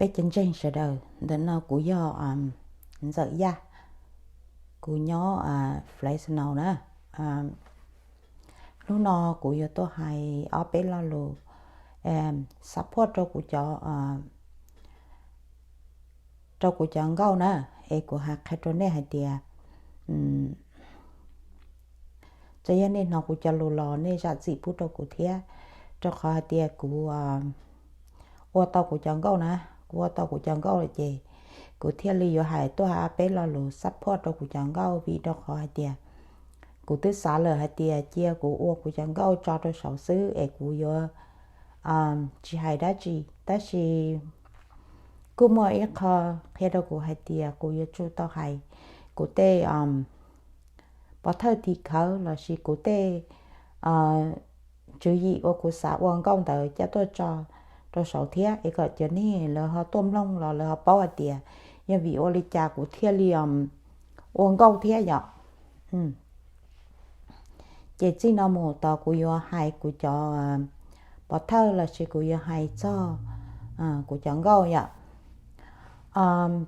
Peb cov ntseeg sawv daws, ntawm no kuv yog Ntxawm Yaj, kuv nyob Fresno na. Hnub no kuv yuav tuaj hais ob peb lo lus support rau kuv cov, rau kuv cov nkauj na, es kuv hais qhia rau nej hais tias, txawm yog nej hnov kuv cov lus los nej zam txim pub rau kuv thiab, rau qhov hais tias kuv ua tau kuv cov nkauj na, kuv ua tau kuv cov nkauj lawm ces kuv thiaj li yuav hais tuaj hais ob peb lo lus support rau kuv cov nkauj, vim rau qhov hais tias kuv twb xav lawm hais tias cia kuv ua kuv cov nkauj tso rau saud xwb es kuv yuav tsis hais dab tsi, tab sis kuj muaj ib qho qhia rau kuv hais tias kuv yuav tsum tau hais kuv tej pov thawj tim khawv lossis kuv tej tswv yim uas kuv xav ua nkauj ntawd coj tuaj tso rau saud thiab, es kom cov neeg lawv ho tuaj mloog los lawv ho paub hais tias yog vim ua li cas kuv thiaj li ua nkauj thiab yom. Ces txij no mus tod kuv yuav hais kuv cov pov thawj lossis kuv yuav hais txog kuv cov nkauj yom.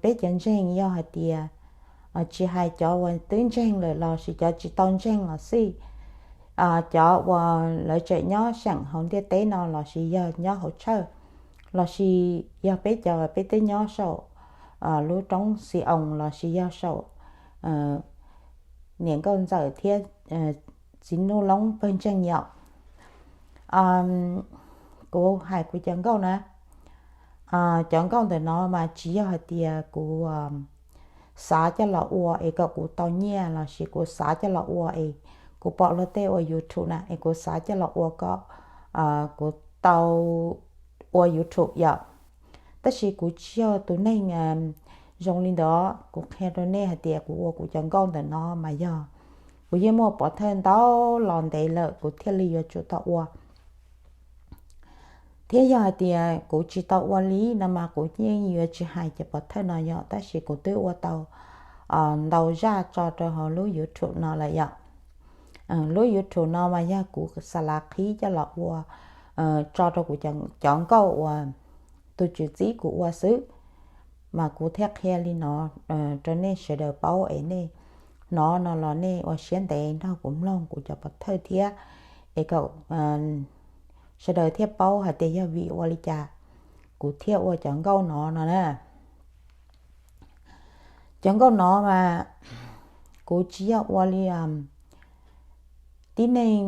Peb cov ntseeg yog hais tias, tsis hais cov uas twb ntseeg lawm lossis cov tsis tau ntseeg los xij, cov uas lawv tseem nyob seem hauv ntiaj teb no lossis yog nyob hauv tshawj, lossis yog peb cov peb twb nyob saum lub roob Xi-oos lossis yog saum niam nkauj ntxawm thiab txiv Nuj Loob pawg ntseeg yom. Kuv hais kuv cov nkauj na, cov nkauj ntawm no mas tsis yog hais tias kuv xav coj los ua es kom kuv tau nyiaj lossis kuv xav coj los ua es kuv pom luag tej ua YouTube na es kuv xav coj los ua kom kuv tau ua YouTube yom. Tab sis kuv tsis yog tus neeg zoo li ntawd, kuv qhia rau nej hais tias kuv ua kuv cov nkauj ntawm no mas yog kuv yeej muaj pov thawj ntau los ntev lawm kuv thiaj li yuav tsum tau ua. Thiab yog hais tias kuv tsis tau ua li no mas kuv yeej yuav tsis hais cov pov thawj no yom, tab sis kuv twb ua tau ntau zaj tso rau hauv lub YouTube no lawm yom. Lub YouTube no mas yog kuv xa lav qhib coj los ua tso rau kuv cov nkauj uas tus tswv txib kuv ua xwb. Mas kuv thiaj qhia li no rau nej sawv daws paub es nej hnov no los nej ua siab ntev nrog kuv mloog kuv cov pov thawj thiab, es kom sawv daws thiaj paub hais tias yog vim ua li cas kuv thiaj ua cov nkauj no no na. Cov nkauj no mas kuv tsis yog ua li tib neeg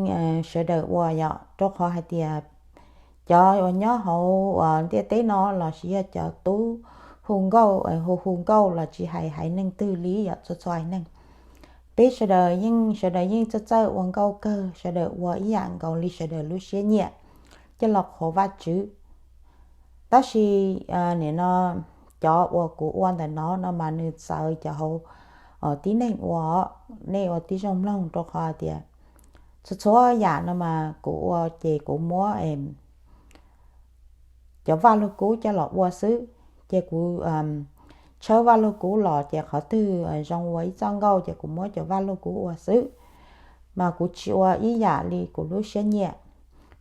sawv daws ua yom, rau qhov hais tias cov uas nyob hauv ntiaj teb no lossis yog cov tub hu nkauj, hu hu nkauj los tsis hais haiv neeg twg li yom, txhua txhua haiv neeg, peb sawv daws yeej, sawv daws yeej txawj txawj ua nkauj kawg, sawv daws ua ib yam nkaus li sawv daws lub siab nyiam coj los qhuas Vajtswv. Tab sis nim no cov uas kuv ua ntawm no no mas nws txawv cov hauv tib neeg ua, nej ua tib zoo mloog, rau qhov hais tias txhua txhua yam no mas kuv ua ces kuv muab cov vaj lug kub coj los ua xwb. Ces kuv tshawb vaj lug kub los ces qhov twg zoo ua ib txoj nkauj ces kuv muab cov vaj lug kub ua xwb, mas kuv tsis ua ib yam li kuv lub siab nyiam.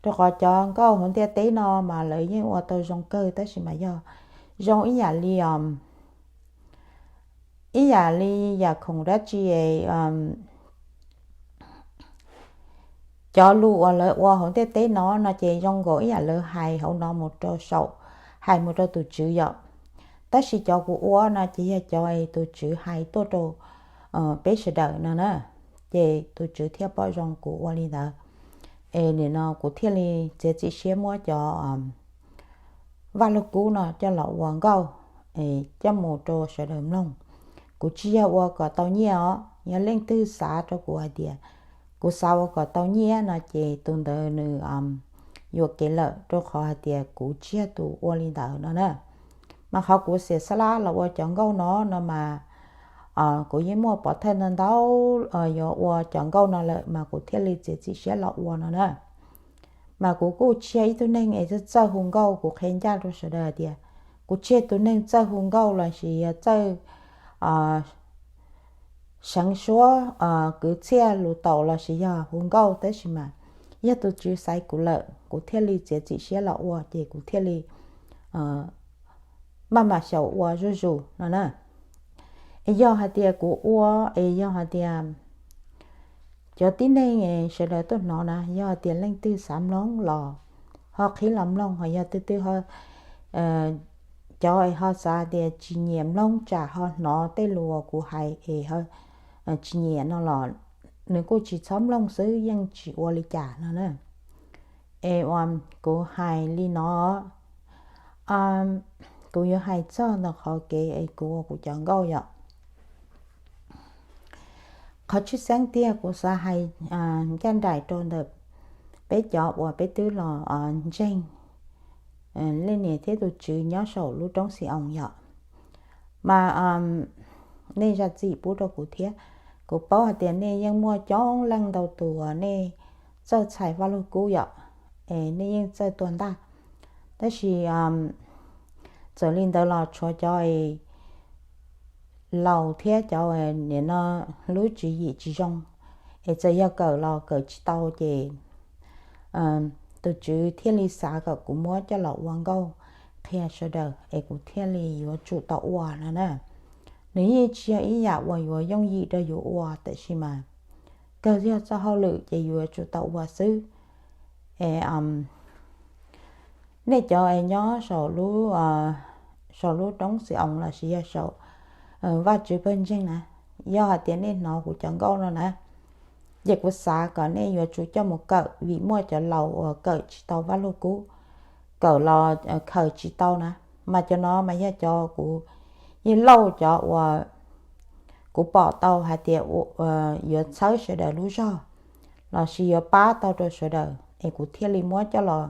Rau qhov cov nkauj hauv ntiaj teb no mas lawv yeej ua tau zoo kawg, tab sis mas yog zoo ib yam li os, ib yam li yam khoom dab tsi, cov lus uas lawv ua hauv ntiaj teb no no ces zoo nkaus ib yam lawv hais hauv no mus rau saum, hais mus rau tus tswv yom. Tab sis cov kuv ua no ces yog cov tus tswv hais tuaj rau peb sawv daws no na, ces tus tswv thiaj pom zoo kuv ua li ntawd. Es nim no kuv thiaj li txiav txim siab muab cov vaj lug kub no coj los ua nkauj, coj mus rau sawv daws mloog. Kuv tsis yog ua kom tau nyiaj os, yog leej twg xav rau kuv hais tias kuv xav ua kom tau nyiaj no ces tus ntawd nws yuam kev lawm, rau qhov hais tias kuv tsis yog tus ua li ntawd no na. Mas qhov kuv xiam xab lab los ua cov nkauj no no mas kuv yeej muaj pov thawj ntau ntau yuav ua cov nkauj no lawm mas kuv thiaj li txiav txim siab los ua no na. Mas kuv kuj tsis yog ib tug neeg es txawj hu nkauj, kuv qhia ncaj rau sawv daws hais tias kuv tsis yog tus neeg txawj hu nkauj lossis yog txawj seev suab kwv txhiaj lus taus lossis yog hu nkauj, tab sis mas yog tus tswv xaiv kuv lawm kuv thiaj li txiav txim siab los ua, ces kuv thiaj li maj mam xyaum ua zuj zus no na. Es yog hais tias kuv ua, es yog hais tias cov tib neeg sawv daws tuaj hnov na, yog hais tias leej twg xav mloog los ho qhib los mloog, ho yog twg twg ho, cov ho xav tias tsis nyiam mloog tsam ho hnov tej lus uas kuv hais es tsis nyiam no los nws kuj tsis txhob mloog xwb, yeej tsis ua li cas no na. Es uas kuv hais li no, kuv yuav hais txog ntawm qhov kev es kuv ua kuv cov nkauj yom. Qhov tshwj xeeb tiag kuv xav hais ncaj nraim rau ntawm peb cov uas peb twb los ntseeg leej niam thiab tus tswv nyob saum lub roob Xi-oos yom. Mas nej zam txim pub rau kuv thiab. Kuv paub hais tias nej yeej muaj coob leej ntau tus uas nej txawj txhais Vaj Lug Kub yom, es nej yeej txawj tua ntaj. Tab sis txawm li ntawd los tshuav cov laus thiab cov nim no lub tswv yim tsis zoo, es txawm yog kawm los kawm tsis tau ces tus tswv thiaj li xav kom kuv muab coj los ua nkauj qhia sawv daws es kuv thiaj li yuav tsum tau ua no na. Nws yeej tsis yog ib yam uas yuav yooj yim rau yus ua, tab sis mas kawg yog txoj hauj lwm ces yuav tsum tau ua xwb. Es nej cov es nyob saum lub roob Xi-oos lossis yog saum Vajtswv pawg ntseeg na, yog hais tias nej hnov kuv cov nkauj no na, ces kuv xav kom nej yuav tsum coj mus kawm, vim muaj cov laus uas kawm tsis tau Vaj Lug Kub, kawm los khaws tsis tau na. Mas cov no mas yog cov kuv yeej lauj, cov uas kuv pom tau hais tias yuav txhawb sawv daws lub zog lossis yuav pab tau rau sawv daws es kuv thiaj li muab coj los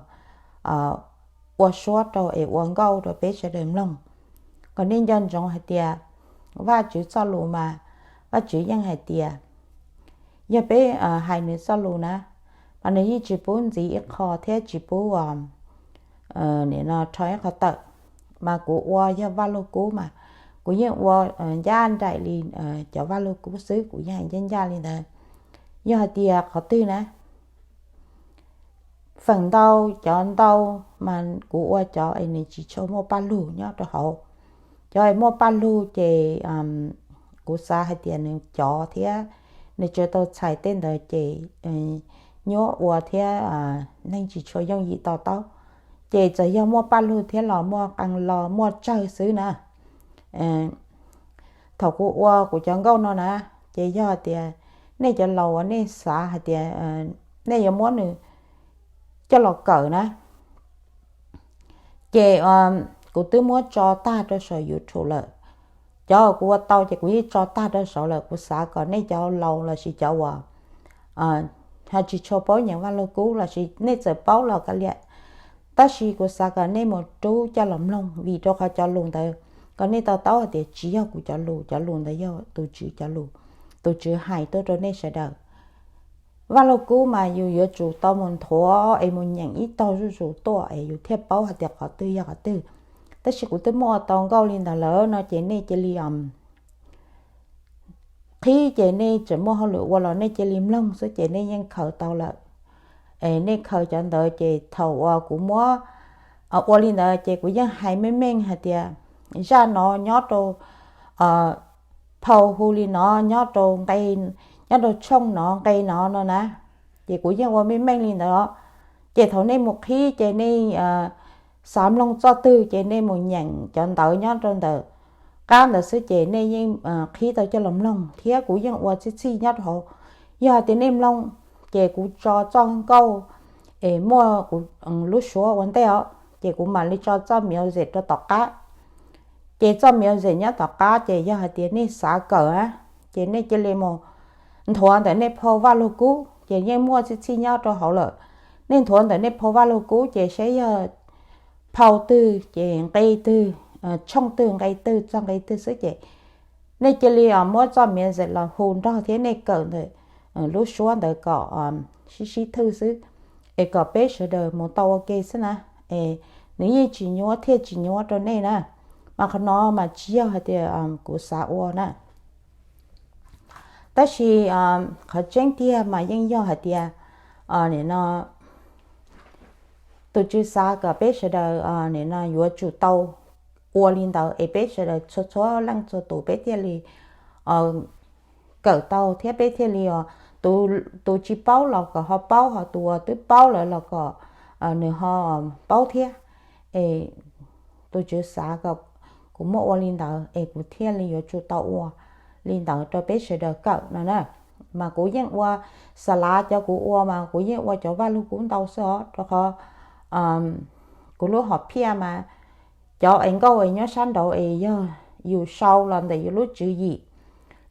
ua suab rau es ua nkauj rau peb sawv daws mloog. Kom nej nco ntsoov hais tias Vajtswv txoj lus mas Vajtswv yeej hais tias yog peb hais nws txoj lus na, mas nws yeej tsis pub ntxiv ib qho thiab tsis pub nim no rho ib qho tawm. Mas kuv ua yog Vaj Lug Kub mas kuv yeej ua ncaj nraim li cov Vaj Lug Kub xwb, kuv yeej hais ncaj ncaj li ntawd. Yog hais tias qhov twg na, feem ntau cov ntau mas kuv ua cov es nws tsis tshua muaj paj lug nyob rau hauv. Cov es muaj paj lug ces kuv xav hais tias nws cov thiab nws tsis tau txhais tej ntawd ces nyuaj ua thiab neeg tsis tshua yooj yim to taub. Ces txawm yog muaj paj lug thiab los muaj qee lo muaj tsawg xwb na. Thaum kuv ua kuv cov nkauj no na, ces yog hais tias nej cov laus uas nej xav hais tias nej yuav muab nws coj los kawm na, ces kuv twb muab tso tag rau saum YouTube lawm. Cov kuv ua tau ces kuv yeej tso tag rau saud lawm. Kuv xav kom nej cov laus lossis cov uas ho tsis tshua paub nyeem Vaj Lug Kub lossis nej txawm paub los kav liam, tab sis kuv xav kom nej mus rub coj los mloog, vim rau qhov cov lus ntawd kom nej to taub hais tias tsis yog kuv cov lus, cov lus ntawd yog tus Tswv cov lus, tus Tswv hais tuaj rau nej sawv daws. Vaj Lug Kub mas yus yuav tsum tau mus nthuav es mus nyeem ib tog zuj zus tuaj es yus thiaj paub hais tias qhov twg yog qhov twg. Tab sis kuv twb muaj tau nkauj li ntawd lawm no ces nej cia li qhib ces nej tseem muaj hauj lwm ua los nej cia li mloog xwb ces nej yeej khaws tau lawm. Es nej khaws cov ntawd ces thaum uas kuv muab ua li ntawd ces kuv yeej hais meej meej hais tias zaj no nyob rau phau hu li no, nyob rau nqe, nyob rau tshooj no nqe no no na. Ces kuv yeej ua meej meej li ntawd os. Ces thaum nej mus qhib ces nej xav mloog txoj twg ces nej mus nyeem cov ntawv nyob rau ntawm qab ntawd xwb ces nej yeej qhib tau coj los mloog thiab kuv yeej ua txhij txhij nyob rau hauv. Yog hais tias nej mloog ces kuv tso txoj nkauj es muaj kuv lub suab ua ntej os, ces kuv mam li tso txoj music rau tom qab. Ces txoj music nyob tom qab ces yog hais tias nej xav kawm na, ces nej cia li mus nthuav ntawm nej phau Vaj Lug Kub ces yeej muaj txhij txhij nyob rau hauv lawm. Nej nthuav ntawm nej phau Vaj Lug Kub ces saib yog phau twg ces nqe twg, tshooj twg nqe twg txog nqe twg xwb ces nej cia li muab txoj music los hu nrog thiab nej kawm ntawm lub suab ntawd kom sib sib thwj xwb, es kom peb sawv daws mus tau ua ke xwb na. Es nws yeej tsis nyuaj thiaj tsis nyuaj rau nej na. Mas qhov no mas tsis yog hais tias kuv xav ua na. Tab sis qhov tseeb tiag mas yeej yog hais tias nim no tus Tswv xav kom peb sawv daws nim no yuav tsum tau ua li ntawd es peb sawv daws txhua txhua leej txhua tus peb thiaj li kawm tau thiab peb thiaj li, tus tsis paub los kom ho paub, ho tus uas twb paub lawm los kom nws ho paub thiab. Es tus Tswv xav kom kuv muaj ua li ntawd es kuv thiaj li yuav tsum tau ua li ntawd rau peb sawv daws kawm no na. Mas kuv yeej ua xa lav cov kuv ua mas kuv yeej ua cov Vaj Lug Kub ntau xwb os, rau qhov kuv lub hom phiaj mas cov es nkauj es nyob sab nraud es yog yus sau los ntawm yus lub tswv yim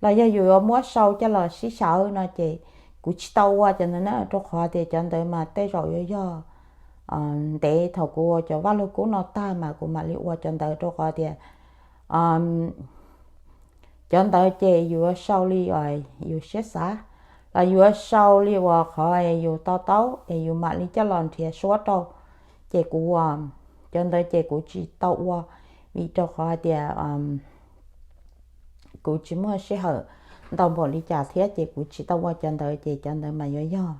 los yog yus yuav muab sau coj los sib xyaw no ces kuv tsis tau ua cov ntawd na, rau qhov tias cov ntawd mas tej zaum yuav yog ntev. Thaum kuv ua cov Vaj Lug Kub no tag mas kuv mam li ua cov ntawd, rau qhov tias cov ntawd ces yus yuav sau li yus siab xav los yus yuav sau li uas qhov yus to taub es yus mam li coj los nrhiav suab rau. Ces kuv, cov ntawd ces kuv tsis tau ua, vim rau qhov hais tias kuv tsis muaj sij hawm ntau npaum li cas thiab ces kuv tsis tau ua cov ntawd, ces cov ntawd mas yuav yog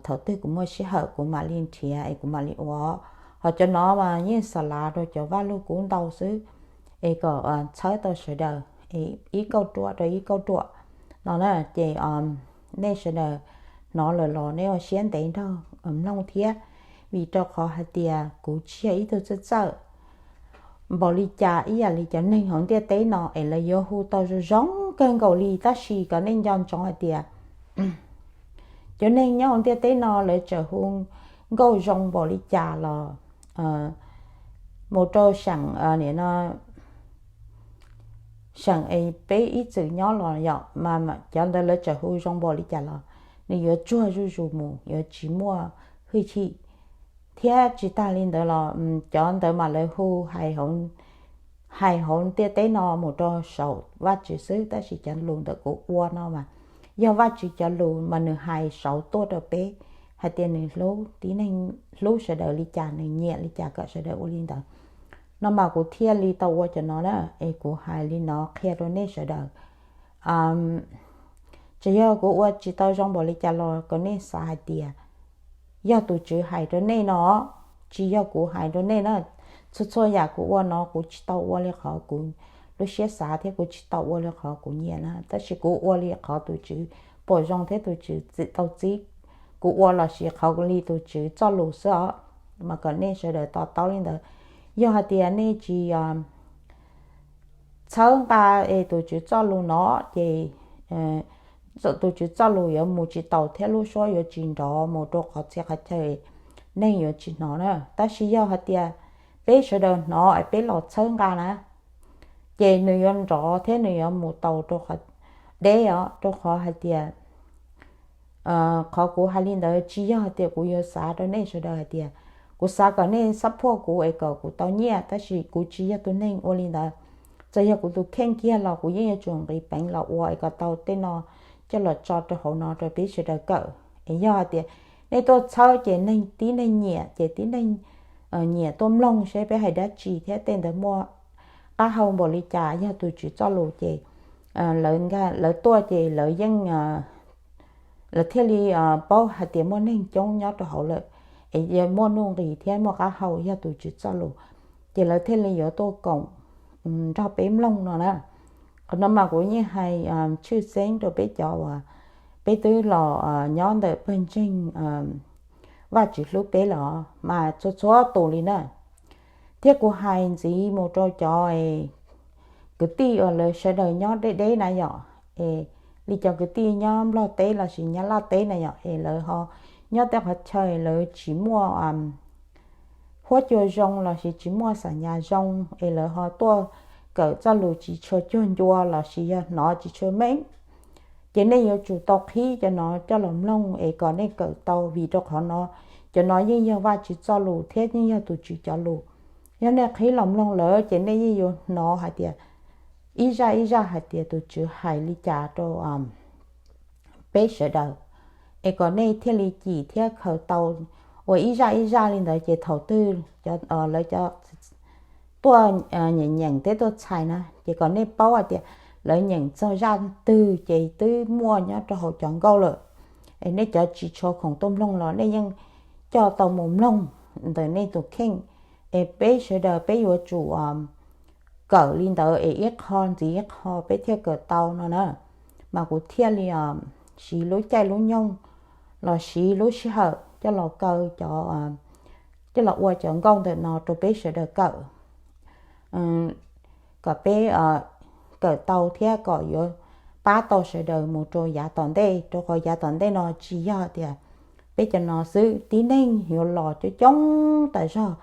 thaum twg kuv muaj sij hawm kuv mam li nrhiav es kuv mam li ua. Ho cov no mas yeej xa lav rau cov Vaj Lug Kub ntau xwb, es kom txhawb tau sawv daws ib kauj ruam rau ib kauj ruam no na. Ces nej sawv daws hnov lawm los nej ua siab ntev nrog mloog thiab, vim rau qhov hais tias kuv tsis yog ib tug txawj txawj npaum li cas ib yam li cov neeg hauv ntiaj teb no es lawv yuav hu tau zoo zoo kawg nkaus li, tab sis kom nej nco ntsoov hais tias cov neeg nyob hauv ntiaj teb no lawv txawm hu nkauj zoo npaum li cas los mus rau seem, nim no seem es peb ib txwm nyob los yom, mas cov ntawd lawv txawm hu zoo npaum li cas los nws yuav tsuag zuj zus mus, yuav tsis muaj hwj chim. Thiab tsis tag li ntawd los cov ntawd mas lawv hu hais hauv ntiaj teb no mus rau saum Vajtswv xwb, tab sis cov lus ntawm kuv ua no mas yog Vajtswv cov lus mas nws hais saud tuaj rau peb hais tias nws hlub tib neeg, hlub sawv daws li cas, nws nyiam li cas kom sawv daws ua li ntawd. No mas kuv thiaj li tau ua cov no na, es kuv hais li no qhia rau nej sawv daws. Tsis yog kuv ua tsis tau zoo npaum li cas los kom nej xav hais tias yog tus Tswv hais rau nej no, tsis yog kuv hais rau nej na. Txhua txhua yam kuv ua no kuv tsis tau ua li qhov kuv lub siab xav thiab kuv tsis tau ua li qhov kuv nyiam na, tab sis kuv ua li qhov tus Tswv pom zoo thiab tus Tswv txim tau txib kuv ua lossis qhov li tus Tswv txoj lus xwb os. Mas kom nej sawv daws to taub li ntawd. Yog hais tias nej tsis txhawb nqa es tus Tswv txoj lus no ces tus Tswv txoj lus yuav mus tsis taus thiab lub suab yuav tsis nrov mus rau qhov txhia qhov chaw, neeg yuav tsis hnov na. Tab sis yog hais tias peb sawv daws hnov es peb los txhawb nqa na, ces nws yuav nrov thiab nws yuav mus taus rau qhov deb os, rau qhov hais tias qhov kuv hais li ntawd tsis yog hais tias kuv yuav xav rau nej sawv daws hais tias kuv xav kom nej support kuv es kom kuv tau nyiaj, tab sis kuv tsis yog tus neeg ua li ntawd. Txawm yog kuv tus kheej kiag los kuv yeej yuav tsum nqis peev los ua es kom tau tej no coj los tso rau hauv no rau peb sawv daws kawm. Es yog hais tias nej tuaj txhawb ces neeg tib neeg nyiam ces tib neeg nyiam tuaj mloog seb peb hais dab tsi thiab tej ntawd muaj qab hau npaum li cas, yog tus Tswv txoj lus ces lawv tuaj ces lawv yeej, lawv thiaj li paub hais tias muaj neeg coob nyob rau hauv lawm, es muaj nuj nqis thiab muaj qab hau yog tus Tswv txoj lus, ces lawv thiaj li yuav tuaj koom nrog peb mloog no na. Qhov no mas kuv yeej hais tshwj xeeb rau peb cov uas peb twb los nyob ntawm pawg ntseeg Vajtswv hlub peb los mas txhua txhua tus li na. Thiab kuv hais ntxiv mus rau cov kwv tij uas lawv sawv daws nyob deb deb na yom, es li cov kwv tij nyob Nplog teb lossis nyob Laj teb na yom, es lawv ho nyob tej qhov chaw lawv tsis muaj huab cua zoo lossis tsis muaj xam nyas zoo, es lawv ho tuaj kawm txoj lus tsis tshua cuag ncua lossis yog hnov tsis tshua meej, ces nej yuav tsum tau qhib cov no coj los mloog es kom nej kawm tau, vim rau qhov no cov no yeej yog Vajtswv txoj lus thiab yeej yog tus Tswv cov lus. Yog nej qhib los mloog lawm ces nej yeej yuav hnov hais tias ib zaj ib zaj hais tias tus Tswv hais li cas rau peb sawv daws, es kom nej thiaj li cim thiab khaws tau ua ib zaj ib zaj li ntawd, ces thaum twg lawv cov tuaj nyeem nyeem thiab tuaj txhais na, ces kom nej paub hais tias lawv nyeem txog zaj twg ces twb muaj nyob rau hauv cov nkauj lawm. Es nej cov tsis tshua khoom tuaj mloog los nej yeej coj tau mus mloog ntawm nej tus kheej, Es peb sawv daws peb yuav tsum kawm li ntawd es ib qho ntxiv ib qho peb thiaj kawm tau no na. Mas kuv thiaj li siv lub caij lub nyoog los siv lub sij hawm coj los kaw cov, coj los ua cov nkauj ntawm no rau peb sawv daws kawm, kom peb kawm tau thiab kom yuav pab tau sawv daws mus rau yav tom ntej, rau qhov yav tom ntej no tsis yog tias peb cov no xwb, tib neeg yuav los coob coob tas zog,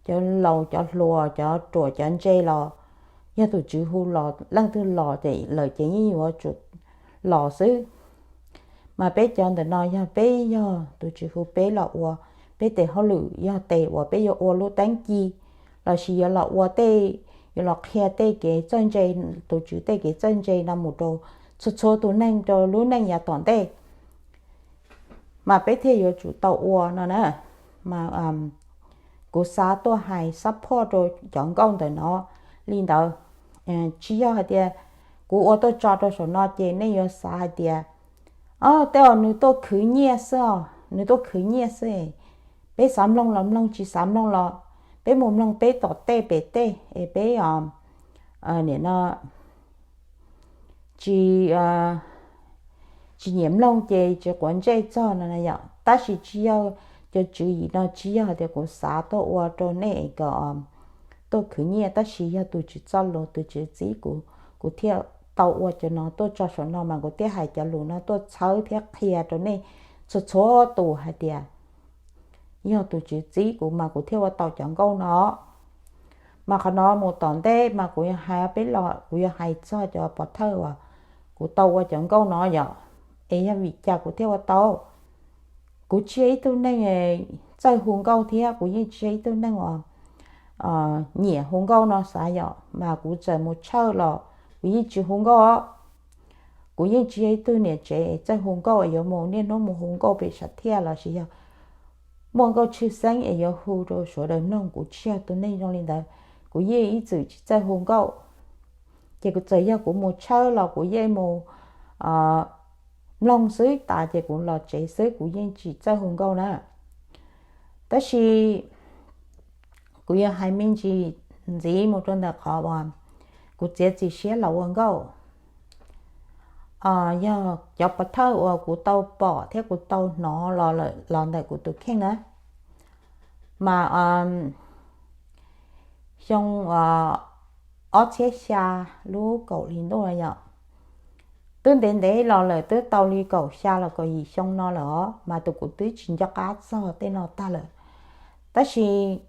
cov laus cov hluas cov ruam cov ntse los, yog tus tswv hu los leej twg los ces lawv ces yeej yuav tsum los xwb. Mas peb cov ntawm no yog peb yog tus tswv hu peb los ua peb tes hauj lwm, yog tes uas peb yuav ua lub teeb ci lossis yuav los ua tej, yuav los qhia tej kev txawj ntse, tus tswv tej kev txawj ntse no mus rau txhua txhua tus neeg rau lub neej yav tom ntej, mas peb thiaj yuav tsum tau ua no na. Mas kuv xav tuaj hais support rau cov nkauj ntawm no li ntawd. Tsis yog hais tias kuv ua tuaj tso rau saum no ces nej yuav xav hais tias, o, tej zaum nws tuaj khwv nyiaj xwb os, nws tuaj khwv nyiaj xwb. Peb xav mloog los mloog, tsis xav mloog los peb mus mloog peb tom tej pem tej es peb, nim no tsis, tsis nyiam mloog ces tsis quav ntsej txog no na yom. Tab sis tsis yog, cov tswv yim no tsis yog hais tias kuv xav tuaj ua rau nej kom tuaj khwv nyiaj, tab sis yog tus tswv txoj lus tus tswv txib kuv, kuv thiaj tau ua cov no tuaj tso saum no, mas kuv thiaj hais cov lus no tuaj txhawb thiab qhia rau nej txhua txhua tus hais tias yog tus tswv txib kuv mas kuv thiaj ua tau cov nkauj no. Mas qhov no mus tom ntej mas kuv yuav hais peb los kuv yuav hais txog cov pov thawj uas kuv tau ua cov nkauj no yom. Es yog vim cas kuv thiaj ua tau? Kuv tsis yog ib tug neeg txawj hu nkauj thiab kuv yeej tsis yog ib tug neeg uas nyiam hu nkauj no xav yom, mas kuv txawm mus tshawj los kuv yeej tsis hu nkauj. Kuv yeej tsis yog ib tug niam tsev txawj hu nkauj es yuav mus niaj hnub mus hu nkauj pem sam thiaj lossis yog muaj nkauj tshwj xeeb es yuav hu rau sawv daws mloog, kuv tsis yog tus neeg zoo li ntawd. Kuv yeej ib txwm tsis txawj hu nkauj. Ces kuv txawm yog kuv mus tshawj los kuv yeej mus mloog xwb tas ces kuv los tsev xwb, kuv yeej tsis txawj hu nkauj na. Tab sis kuv yuav hais me ntsis ntxiv mus rau ntawm qhov uas kuv txiav txim siab los ua nkauj. Yog cov pov thawj uas kuv tau pom thiab kuv tau hnov los ntawm kuv tus kheej na, mas xyoo ob txhiab xya lub kaum hli ntuj no yom, twb ntev ntev los lawm, twb tau li kaum xya los kaum yim xyoo no lawm os, mas tus kuv twb tsis nco qab txog tej no tag lawm. Tab sis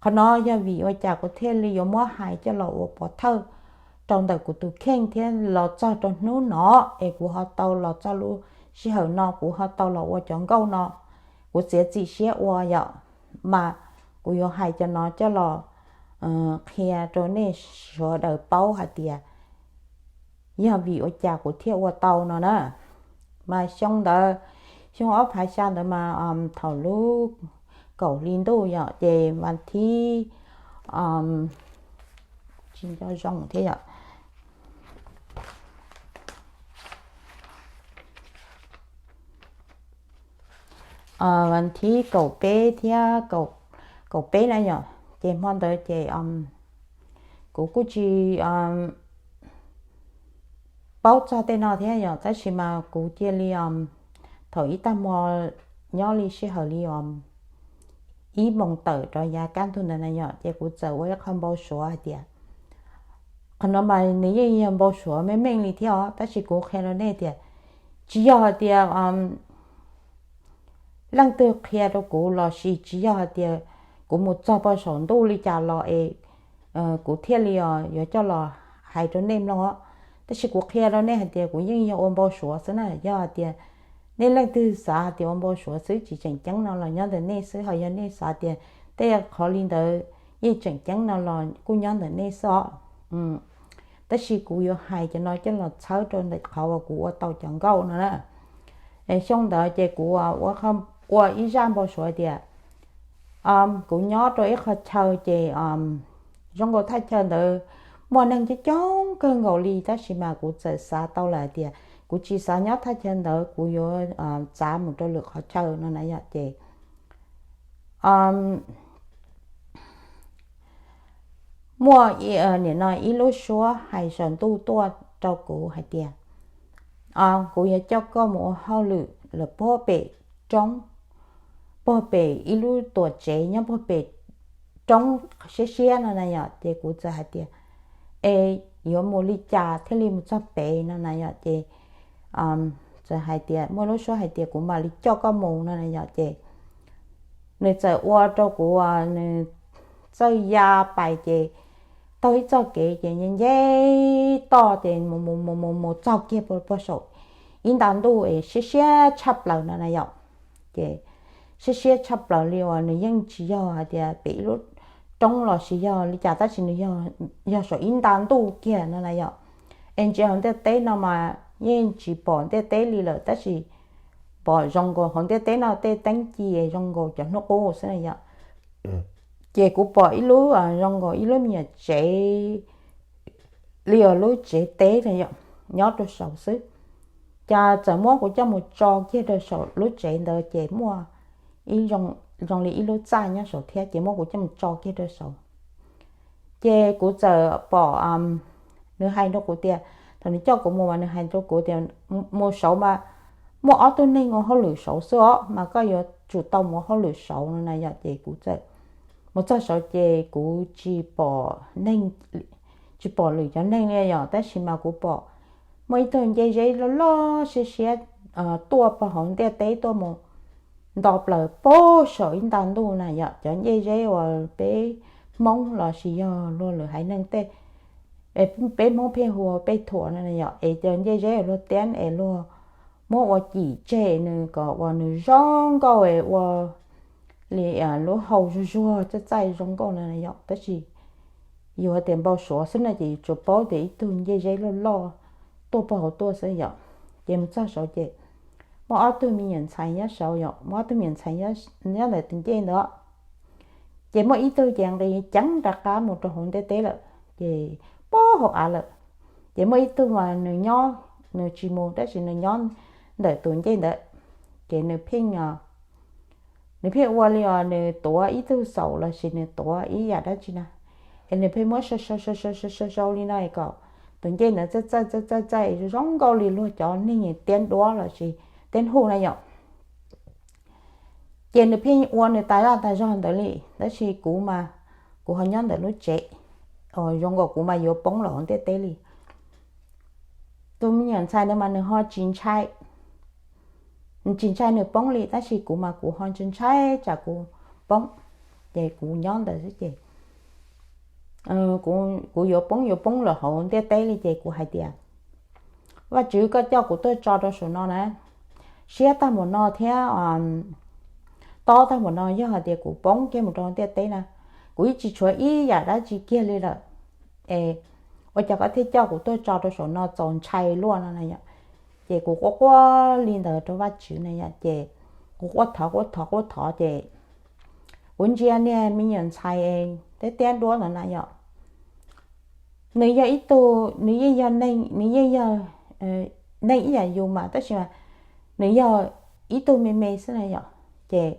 qhov no yog vim ua cas kuv thiaj li yuav muab hais coj los ua pov thawj rau ntawm kuv tus kheej thiab los txog rau hnub no es kuv ho tau los txog lub sij hawm no kuv ho tau los ua cov nkauj no, kuv txiav txim siab ua yom, mas kuv yuav hais cov no coj los qhia rau nej sawv daws paub hais tias yog vim ua cas kuv thiaj ua tau no na. Mas xyoo ntawd, xyoo ob phav xya ntawd mas thaum lub kaum hli ntuj yom, ces vas thib, tsis nco zoo thiab yom, vas thib kaum peb thiab kaum peb na yom, ces hmo ntawd ces kuv kuj tsis paub txog tej no thiab yom, tab sis mas kuv cia li thaum ib tag hmo nyob li sij hawm li ib moos tawm rov yav kaj ntug ntawd na yom, ces kuv txawm ua ib qho npau suav hais tias, qhov no mas nws yeej yog npau suav meej meej li thiab os, tab sis kuv qhia rau nej tias tsis yog hais tias leej twg qhia rau kuv lossis tsis yog hais tias kuv mus txog pog saum ntuj li cas los es kuv thiaj li yuav coj los hais rau nej mloog os. Tab sis kuv qhia rau nej hais tias kuv yeej yog ua npau suav xwb na. Yog hais tias nej leej twg xav hais tias ua npau suav xwb tsis tseem ceeb no los nyob ntawm nej xwb, ho yog nej xav tias tej qhov li ntawd yeej tseem ceeb no los kuj nyob ntawm nej xwb os. Tab sis kuv yuav hais cov no coj los txhawb rau ntawm qhov uas kuv ua tau cov nkauj no na. Xyoo ntawd ces kuv ua ib zaj npau suav tias kuv nyob rau ib qho chaw ces zoo nkaus thaj chaw ntawd muaj neeg coob coob kawg nkaus li, tab sis mas kuv txawm xav tau lawm hais tias kuv tsis xav nyob thaj chaw ntawd, kuv yuav txav mus rau lwm qhov chaw no na yom. Ces muaj nim no ib lub suab hais saum ntuj tuaj rau kuv hais tias, kuv yuav coj koj mus ua hauj lwm lawm puag pem roob, puag pem ib lub tuam tsev nyob puag pem roob siab siab no na yom. Ces kuv txawm hais tias, es yuav mus li cas thiaj li mus txog pem no na yom. Ces txawm hais tias muaj lub suab hais tias kuv mam li coj koj mus no na yom. Ces nws txawm ua rau kuv, nws txawj ya pais ces taug ib txoj kev ces nce nce toj ces mus mus mus mus mus txog kiag puag saum ib nta ntuj es siab siab tshaj plaws no na yom. Ces siab siab tshaj plaws li uas nws yeej tsis yog hais tias pem ib lub roob los sis yog li cas tab sis nws yog saum ib nta ntuj kiag no na yom. Es ntsia hauv ntiaj teb no mas yeej tsis pom ntiaj teb li lawm tab sis pom zoo nkaus hauv ntiaj teb no tej teeb ci zoo nkaus cov hnub qub xwb na yom. Ces kuv pom ib lub zoo nkaus ib lub me nyuam tsev li uas lub tsev teb na yom, nyob rau saum xwb. Ces txawm muab kuv coj mus tso kiag rau saum lub tsev ntawd ces muaj ib zoo, zoo li ib lub txaj nyob saum thiab ces muab kuv coj mus tso kiag rau saum. Ces kuv txawm pom nws hais rau kuv tias, thaum nws coj kuv mus mas nws hais rau kuv tias, mus saud mas muaj ob tug neeg ua hauj lwm saud xwb os, mas koj yuav tsum tau mus ua hauj lwm saud no na yom. Ces kuv txawm mus txog saud ces kuv tsis pom neeg, tsis pom lwm cov neeg li yom, tab sis mas kuv pom muaj ib tug ncej zeb loj loj siab siab tuaj puag hauv ntiaj teb tuaj mus nto plaws puag saum ib nta ntuj na yom. Cov ncej zeb uas peb Hmoob los sis yog luag lwm haiv neeg tej, peb Hmoob pheej hu ua pej thuam no na yom, es cov ncej zeb uas luag tiab es luag muab ua cim tseg nws kom uas nws zoo nkauj es ua li lub hau zuag zuag txaij txaij zoo nkauj no na yom. Tab sis yus hais tias npau suav xwb no ces yus tsuas paub tias ib tug ncej zeb loj loj tuaj puag hauv tuaj xwb yom. Ces mus txog saud ces muaj ob tug me nyuam ntxhais nyob saud yom, muaj ob tug me nyuam ntxhais nyob ntawm tus ncej ntawd. Ces muaj ib tug ces nqis ceev rov qab mus rau hauv ntiaj teb lawm, ces puag hauv av lawm. Ces muaj ib tug mas nws nyob, nws tsis mus tab sis nws nyob ntawm tus ncej ntawd. Ces nws pheej, nws pheej ua li os, nws tuav ib tug xaum los sis nws tuav ib yam dab tsi na, es nws pheej muab sau sau sau sau sau li no kom tus ncej ntawd txaij txaij txaij txaij txaij zoo nkauj li luag cov neeg tiab duab los sis tiab huj na yom. Ces nws pheej ua nws tas zaj tas zog ntawd li, tab sis kuv mas kuv ho nyob ntawm lub tsev, zoo nkaus kuv mas yuav poob los hauv ntiaj teb li. Tus me nyuam ntxhais ntawd mas nws ho tsis ntshai, tsis ntshai nws poob li, tab sis kuv mas kuv ho ntshai ntshai tsam kuv poob, ces kuv nyob ntawd xwb ces kuv yuav poob yuav poob lawm hauv ntiaj teb li ces kuv hais tias, Vajtswv, koj coj kuv tuaj tso rau saum no na, siab tag npaum no thiab tob tag npaum no, yog hais tias kuv poob kiag mus rau ntiaj teb na, kuv yeej tsis tshuav ib yam dab tsi kiag li lawm, es ua cas koj thiaj coj kuv tuaj tso rau saum no txaus ntshai luaj no na yom. Ces kuv quaj quaj li ntawd rau Vajtswv na yom, ces kuv quaj thov quaj thov quaj thov ces kuv ntsia niag me nyuam ntxhais tiab tiab duab ntawd na yom, nws yog ib tug, nws yeej yog neeg, nws yeej yog neeg ib yam yus mas tab sis mas nws yog ib tug me me xwb na yom. Ces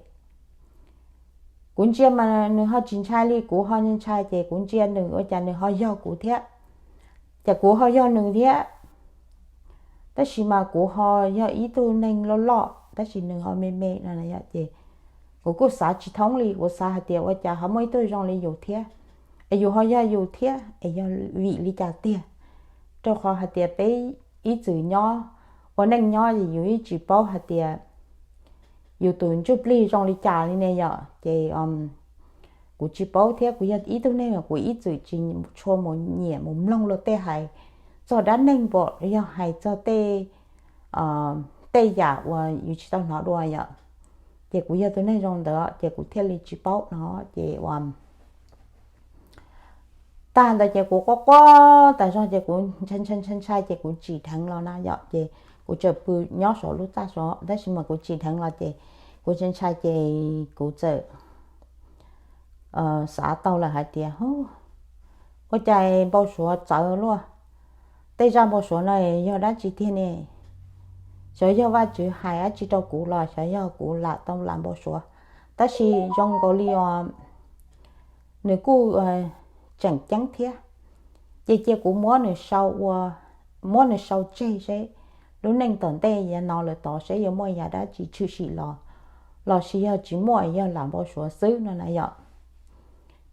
kuv ntsia mas nws ho tsis ntshai li, kuv ho ntshai ces kuv ntsia nws ua cas nws ho yog kuv thiab, ces kuv ho yog nws thiab, tab sis mas kuv ho yog ib tug neeg loj loj tab sis nws ho me me no na yom. Ces kuv kuj xav tsis thoob li, kuv xav hais tias ua cas ho muaj ib tug zoo li yus thiab, es yus ho yog yus thiab es yog vim li cas tiag, rau qhov hais tias peb ib txwm nyob ua neej nyob es yus yeej tsis paub hais tias yus tus ntsuj plig zoo li cas li ne yom. Ces kuv tsis paub thiab kuv yog ib tug neeg kuv ib txwm tsis tshua mus nyiam mus mloog luag tej hais txog dab neeg npaum yog hais txog tej, tej yam uas yus tsis tau hnov dua yom. Ces kuv yog tus neeg zoo ntawd ces kuv thiaj li tsis paub no ces ua tag ntawd ces kuv quaj quaj tas zog ces kuv ntshai ntshai ntshai ntshai ces kuv tsim dheev los na yom. Ces kuv tseem pw nyob saum lub txaj saud tab sis mas kuv tsim dheev los ces kuv ntshai ntshai ces kuv txawm xav tau lawm hais tias, ua cas npau suav txawv luaj, tej zaj npau suav no yog dab tsi tiag ne? Xyov yog Vajtswv hais dab tsi rau kuv los xyov yog kuv lam tau lam npau suav, tab sis zoo nkaus li os nws kuj tsis tseem ceeb thiab. Ces cia kuv muab nws sau ua, muab nws sau tseg seb lub neej tom ntej yav no lawm tod seb yuav muaj yam dab tsi tshwm sim los, los sis yog tsis muaj, yog lam npau suav xwb no na yom.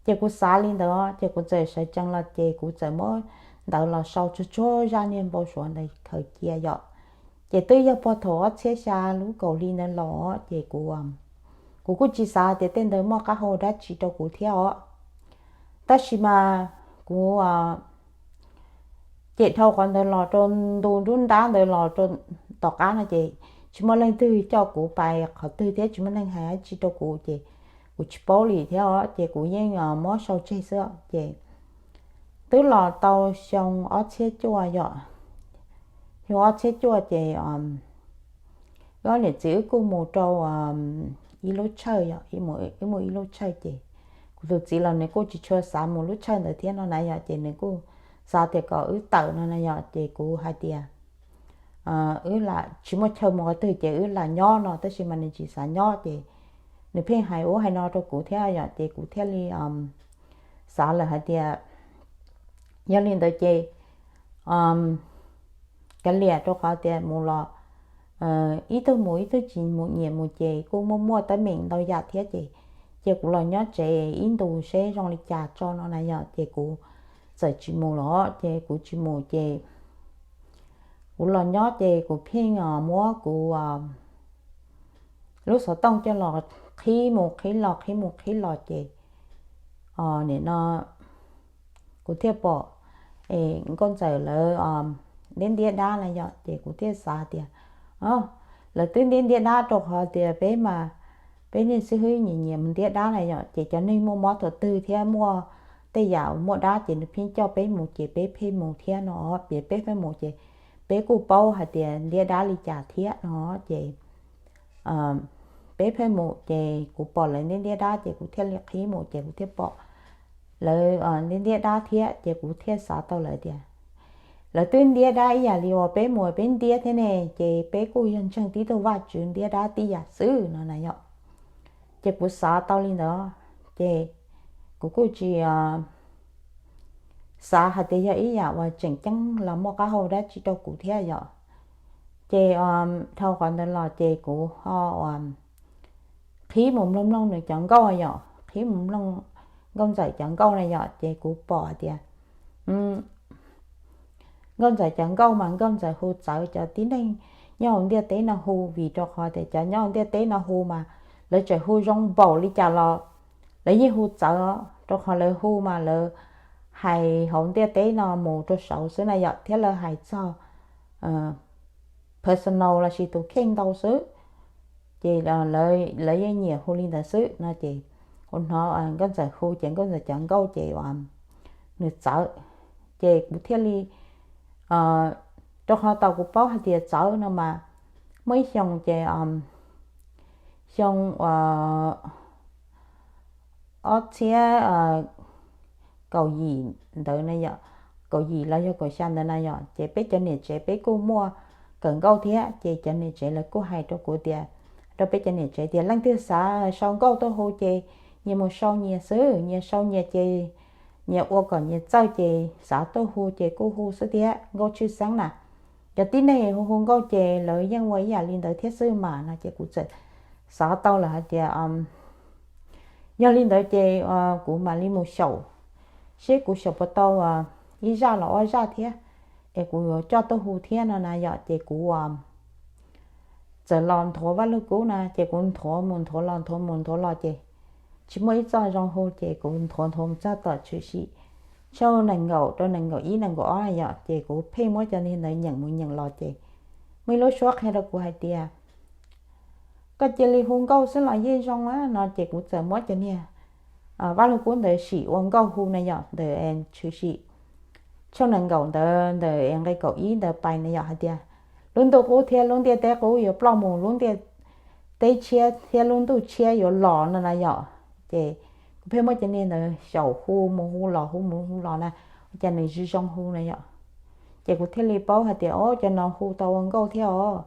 Ces kuv xav li ntawd ces kuv txawm sawv tsees los ces kuv txawm muab ntawv los sau tsuag tsuag zaj niag npau suav ntawd khaws cia yom. Ces twb yog puag thaum ob txhiab xya lub kaum hli ntawd los ces kuv, kuv kuj tsis xav tias tej ntawd muaj qab hau dab tsi rau kuv thiab os. Tab sis mas kuv cem dhau qhov ntawd los rau ntu nruab nrab ntawd los rau tom qab no ces tsis muaj leej twg coj kuv pais qhov twg thiab tsis muaj neeg hais dab tsi rau kuv ces kuv tsis paub li thiab os, ces kuv yeej muab sau tseg xwb. Ces twb los tau xyoo ob txhiab cuaj yom, xyoo ob txhiab cuaj ces wb niam txiv wb kuj mus rau ib lub tshawj yom, wb mus ib lub tshawj ces kuv tus txiv los nws kuj tsis tshua xav mus lub tshawj ntawd thiab no na yom, ces nws kuj xav tias kom wb tawm no na yom, ces kuv hais tias wb lam tsis muaj chaw mus qhov twg ces wb lam nyob no, tab sis mas nws tsis xav nyob ces nws pheej hais ub hais no rau kuv thiab yom, ces kuv thiaj li xav lawm hais tias yog li ntawd ces kav liam, rau qhov tias mus los ib tug mus ib tug tsis mus, nyias mus ces kuj muaj muaj teeb meem ntau yam thiab ces cia kuv los nyob tsev ib ntus seb zoo li cas tso no na yom, ces kuv txawm tsis mus los ces kuv tsis mus ces kuv los nyob ces kuv pheej muab kuv lub xov tooj coj los qhib mus qhib los qhib mus qhib los ces nim no kuv thiaj pom nkauj ntxawm lawv ntiab ntiab dab na yom, ces kuv thiaj xav tias lawv twb ntiab ntiab dab rau qhov tias peb mas peb niaj xib hwb nyias nyias mus ntiab dab na yom, ces cov neeg muaj mob thaum twg thiab muaj tej yam uas muaj dab ces nws pheej coj peb mus ces peb pheej mus thiab no, peb pheej mus ces peb kuj paub hais tias ntiab dab li cas thiab no ces peb pheej mus ces kuv pom lawv ntiab ntiab dab ces kuv thiaj li qhib mus ces kuv thiaj pom lawv ntiab ntiab dab thiab ces kuv thiaj xav tau lawv tias lawv twb ntiab dab ib yam li uas peb mus peb ntiab thiab ne, ces peb kuj yog ntseeg tib tug Vajtswv ntiab dab tib yam xwb no na yom. Ces kuv xav tau li ntawd ces kuv kuj tsis xav hais tias yog ib yam uas tseem ceeb los muaj qab hau dab tsi rau kuv thiab yom. Ces dhau qhov ntawd los ces kuv ho qhib mus mloog mloog nws cov nkauj yom, qhib mus mloog nkauj ntxawm cov nkauj na yom, ces kuv pom hais tias nkauj ntxawm cov nkauj mas nkauj ntxawm hu txawv cov tib neeg nyob hauv ntiaj teb no hu, vim rau qhov tias cov nyob hauv ntiaj teb no hu mas lawv txawm hu zoo npaum li cas los lawv yeej hu txawv, rau qhov lawv hu mas lawv hais hauv ntiaj teb no mus rau saud xwb na yom, thiab lawv hais txog personal lossis tus kheej ntau xwb, ces lawv yeej nyiam hu li ntawd xwb no ces kuv hnov nkauj ntxawm hu ces nkauj ntxawm cov nkauj ces nws txawv, ces kuv thiaj li rau qhov tau kuv paub hais tias txawv no mas muaj ib xyoo ces xyoo ob txhiab kaum yim ntawd na yom, kaum yim los yog kaum xya ntawd na yom, ces peb cov niam tsev peb kuj muaj kawm nkauj thiab, ces cov niam tsev lawv kuj hais rau kuv tias, rau peb cov niam tsev tias leej twg xav sau nkauj tuaj hu ces nyias mus sau nyias xwb, nyias sau nyias ces nyias ua kom nyias txawj ces xav tuaj hu ces kuj hu xwb thiab, nkauj tshwj xeeb na. Cov tib neeg hu hu nkauj ces lawv yeej ua ib yam li ntawd thiab xwb mas no ces kuv txawm xav tau lawm hais tias yog li ntawd ces kuv mam li mus xyaum seb kuv xyaum puas tau ib zaj los ob zaj thiab es kuv yuav coj tuaj hu thiab no na yom, ces kuv txawm los nthuav Vaj Lug Kub na, ces kuv nthuav mus nthuav los nthuav mus nthuav los ces tsis muaj ib txoj zoo hu ces kuv nthuav nthuav mus txog tom tshwm sim tshooj nees nkaum rau nees nkaum ib nees nkaum ob na yom, ces kuv pheej muab cov niag ntawd nyeem mus nyeem los ces muaj ib lub suab qhia rau kuv hais tias koj cia li hu nkauj xwb los yeej zoo no ces kuv txawm muab cov niag Vaj Lug Kub ntawd sim ua nkauj hu na yom, ntawm tshwm sim tshooj nees nkaum ntawd ntawm nqe kaum ib ntawd pais na yom, hais tias lub ntuj qub thiab lub ntiaj teb qub yuav ploj mus, lub ntiaj teb tshiab thiab lub ntuj tshiab yuav los no na yom. Ces kuv pheej muab cov niag ntawd xyaum hu mus hu los hu mus hu los na, ua cas nws zoo zoo hu na yom. Ces kuv thiaj li paub hais tias o, cov no hu tau ua nkauj thiab os,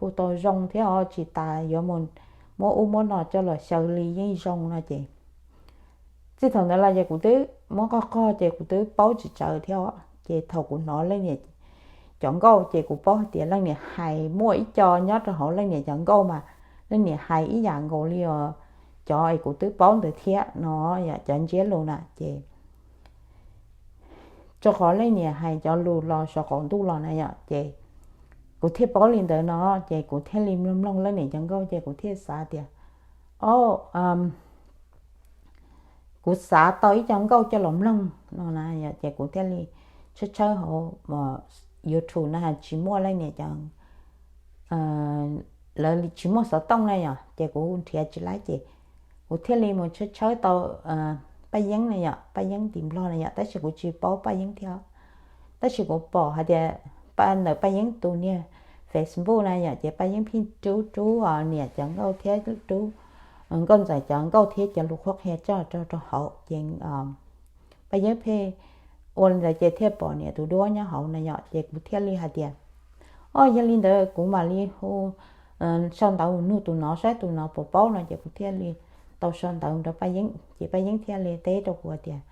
hu tau zoo thiab os, tsis tas yuav mus muab ub muab no coj los xyaw li yeej zoo no ces txij thaum ntawd los ces kuv twb muab qog qog ces kuv twb paub tsis tsawv thiab os. Ces thaum kuv hnov leej niam cov nkauj ces kuv paub hais tias leej niam hais muaj ib co nyob rau hauv leej niam cov nkauj mas leej niam hais ib yam nkaus li cov es kuv twb paub ntawd thiab no, yog cov ntsiab lus na ces rau qhov leej niam hais cov lus los saum qaum ntuj los na yom, ces kuv thiaj paub li ntawd no, ces kuv thiaj li mloog mloog leej niam cov nkauj ces kuv thiaj xav tias, o, kuv xav tau ib co nkauj coj los mloog no na yom, ces kuv thiaj li tshawb tshawb hauv YouTube na, tsis muaj leej niam cov, lawv tsis muaj xov tooj na yom, ces kuv nrhiav tsis laib ces kuv thiaj li mus tshawb tshawb tau Paj Yeeb na yom, Paj Yeeb tim Nplog na yom, tab sis kuv tsis paub Paj Yeeb thiab. Tab sis kuv pom hais tias ntawm Paj Yeeb tus niag Facebook na yom, ces Paj Yeeb pheej rub rub niam cov nkauj thiab rub nkauj ntxawm cov nkauj thiab cov lus qhuab qhia coj rau rau hauv ces Paj Yeeb pheej ua li ntawd ces thiaj pom niam tus duab nyob hauv na yom, ces kuv thiaj li hais tias, o, yog li ntawd kuv mam li hu sau ntawv nug tus no saib tus no puas paub no, ces kuv thiaj li tau sau ntawv rau Paj Yeeb ces Paj Yeeb thiaj li teb rau kuv tias,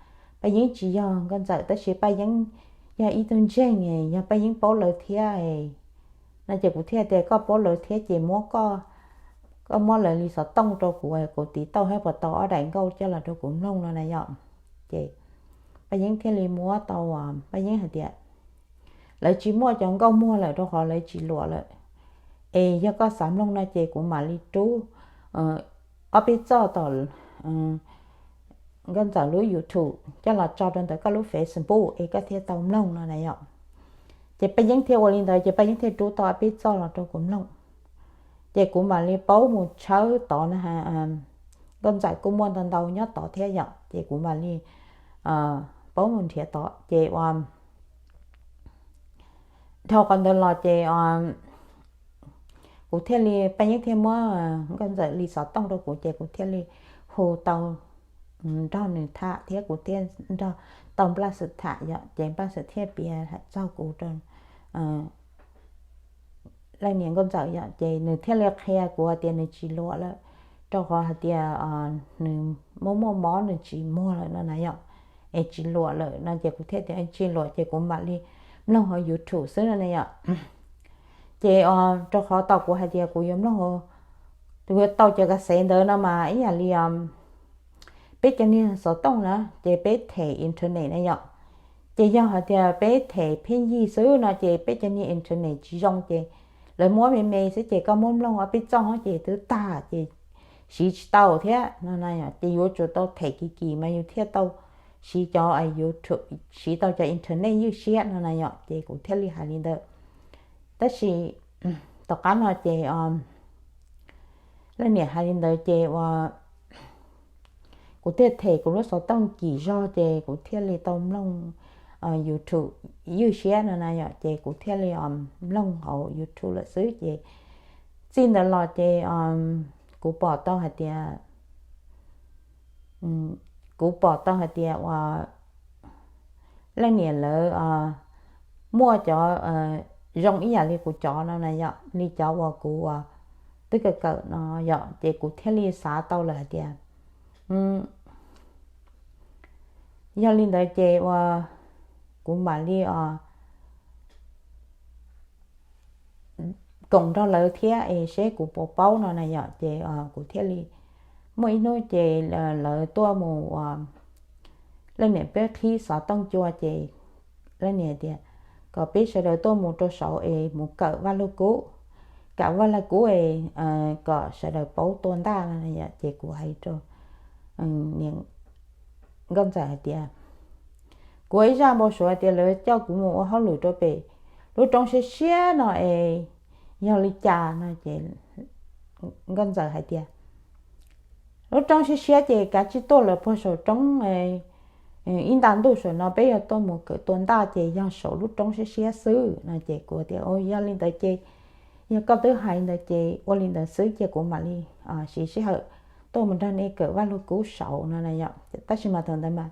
Paj Yeeb tsis yog nkauj ntxawm tab sis Paj Yeeb yog ib tug ntseeg, yog Paj Yeeb paub lawv thiab no, ces kuv thiaj tias, koj paub lawv thiab ces muab koj, koj muab lawv li xov tooj rau kuv, kuv tiv tauj thiab puas tau ob daim nkauj coj los rau kuv mloog no na yom. Ces Paj Yeeb thiaj li muab tau, Paj Yeeb hais tias, lawv tsis muaj cov nkauj muag lawm rau qhov lawv tsis luam lawm, es yog koj xav mloog no ces kuv mam li rub ob peb txoj tom nkauj ntxawm lub YouTube coj los tso rau ntawm koj lub Facebook es koj thiaj tau mloog no na yom. Ces Paj Yeeb thiaj ua li ntawd ces Paj Yeeb thiaj rub tau ob peb txoj los rau kuv mloog. Ces kuv mam li paub mus tshawb tod na, nkauj ntxawm kuj muaj ntau ntau nyob tod thiab yom, ces kuv mam li paub mus nrhiav tod ces ua dhau qhov ntawd los ces kuv thiaj li, Paj Yeeb thiaj muab nkauj ntxawm li xov tooj rau kuv ces kuv thiaj li hu tau nrog nws tham thiab kuv thiaj nrog tau Npaj Xwm tham yom, ces Npaj Xwm thiaj piav txog kuv rau leej niam nkauj ntxawm yom, ces nws thiaj li qhia kuv hais tias nws tsis luam lawm, rau qhov hais tias nws muaj muaj mob nws tsis muag lawm no na yom, es tsis luam lawm no ces kuv thiaj tias tsis luam ces kuv mam li mloog hauv YouTube xwb no na yom. Ces rau qhov tau kuv hais tias kuv yuav mloog, kuv yuav tau cov kas xev ntawd no mas ib yam li peb cov niag xov tooj na ces peb them internet na yom. Ces yog hais tias peb them pheej yig xwb no ces peb cov niag internet tsis zoo ces lawv muab me me xwb ces koj muab mloog ob peb txoj ces twb tag ces siv tsis tau thiab no na yom. Ces yuav tsum tau them kim kim mas yus thiaj tau siv cov YouTube, siv tau cov internet ywj siab no na yom. Ces kuv thiaj li hais li ntawd. Tab sis tom qab no ces leej niam hais li ntawd ces ua kuv thiaj them kuv lub xov tooj kim zog ces kuv thiaj li tau mloog YouTube ywj siab no na yom. Ces kuv thiaj li mloog hauv YouTube lawm xwb ces txij ntawd los ces kuv pom tau hais tias, kuv pom tau hais tias ua leej niam lawv muaj cov zoo ib yam li kuv cov no na yom, li cov uas kuv twb kawm kawm no yom, ces kuv thiaj li xav tau lawm hais tias yog li ntawd ces ua kuv mam li koom nrog lawv thiab es seb kuv puas paub no na yom. Ces kuv thiaj li muaj ib hnub ces lawv tuaj mus, leej niam peb qhib xov tooj cua ces leej niam tias kom peb sawv daws tuaj mus rau saud es mus kawm Vaj Lug Kub, kawm Vaj Lug Kub es kom sawv daws paub tua ntaj no na yom. Ces kuv hais rau niam nkauj ntxawm hais tias, kuv ua ib zaj npau suav tias lawv coj kuv mus ua hauj lwm rau pem lub roob siab siab no es yog li cas no ces nkauj ntxawm hais tias, lub roob siab siab ces kav tsij tuaj lawm puag saum roob, ib nta ntuj saum no peb yuav tuaj mus kawm tua ntaj ces yog saum lub roob siab siab xwb no. Ces kuv tias, yog li ntawd ces, yog koj twb hais ntawd ces ua li ntawd xwb ces kuv mam li siv sij hawm tuaj mus nrog nej kawm Vaj Lug Kub saud no na yom. Tab sis mas thaum ntawd mas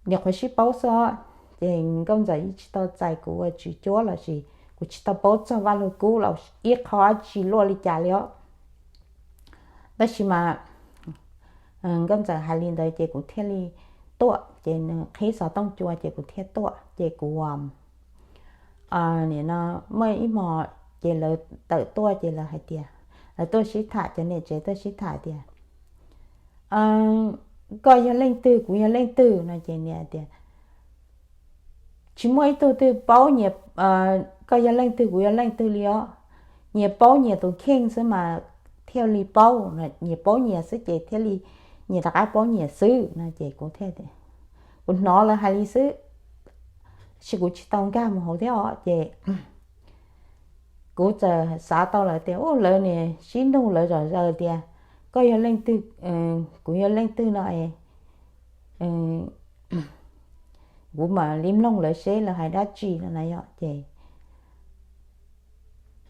niam qhuav sib paub xwb os, ces nkauj ntxawm yeej tsis tau txais kuv ua tswv cuab los sis kuv tsis tau paub txog Vaj Lug Kub los ib qho dab tsi luaj li cas li os. Tab sis mas nkauj ntxawm hais li ntawd ces kuv thiaj li tuaj, ces nws qhib xov tooj cua ces kuv thiaj tuaj. Ces kuv, nim no muaj ib hmo ces lawv tawm tuaj ces lawv hais tias, lawv tuaj sib tham, cov niam tsev tuaj sib tham tias, koj yog leej twg kuv yog leej twg no ces nws tias, tsis muaj ib tug twg paub nyias, koj yog leej twg kuv yog leej twg li os. Nyias paub nyias tus kheej xwb mas thiaj li paub, nyias paub nyias xwb ces thiaj li nyias rov qab paub nyias xwb no ces kuv thiaj, kuv hnov lawv hais li xwb, tab sis kuv tsis tau nkag mus hauv thiab os. Ces kuv txawm xav tau lawv tias, u, lawv niam sib nug lawv zom zaws tias, koj yog leej twg, kuv yog leej twg no es, kuv mam li mloog lawv seb lawv hais dab tsi no na yom. Ces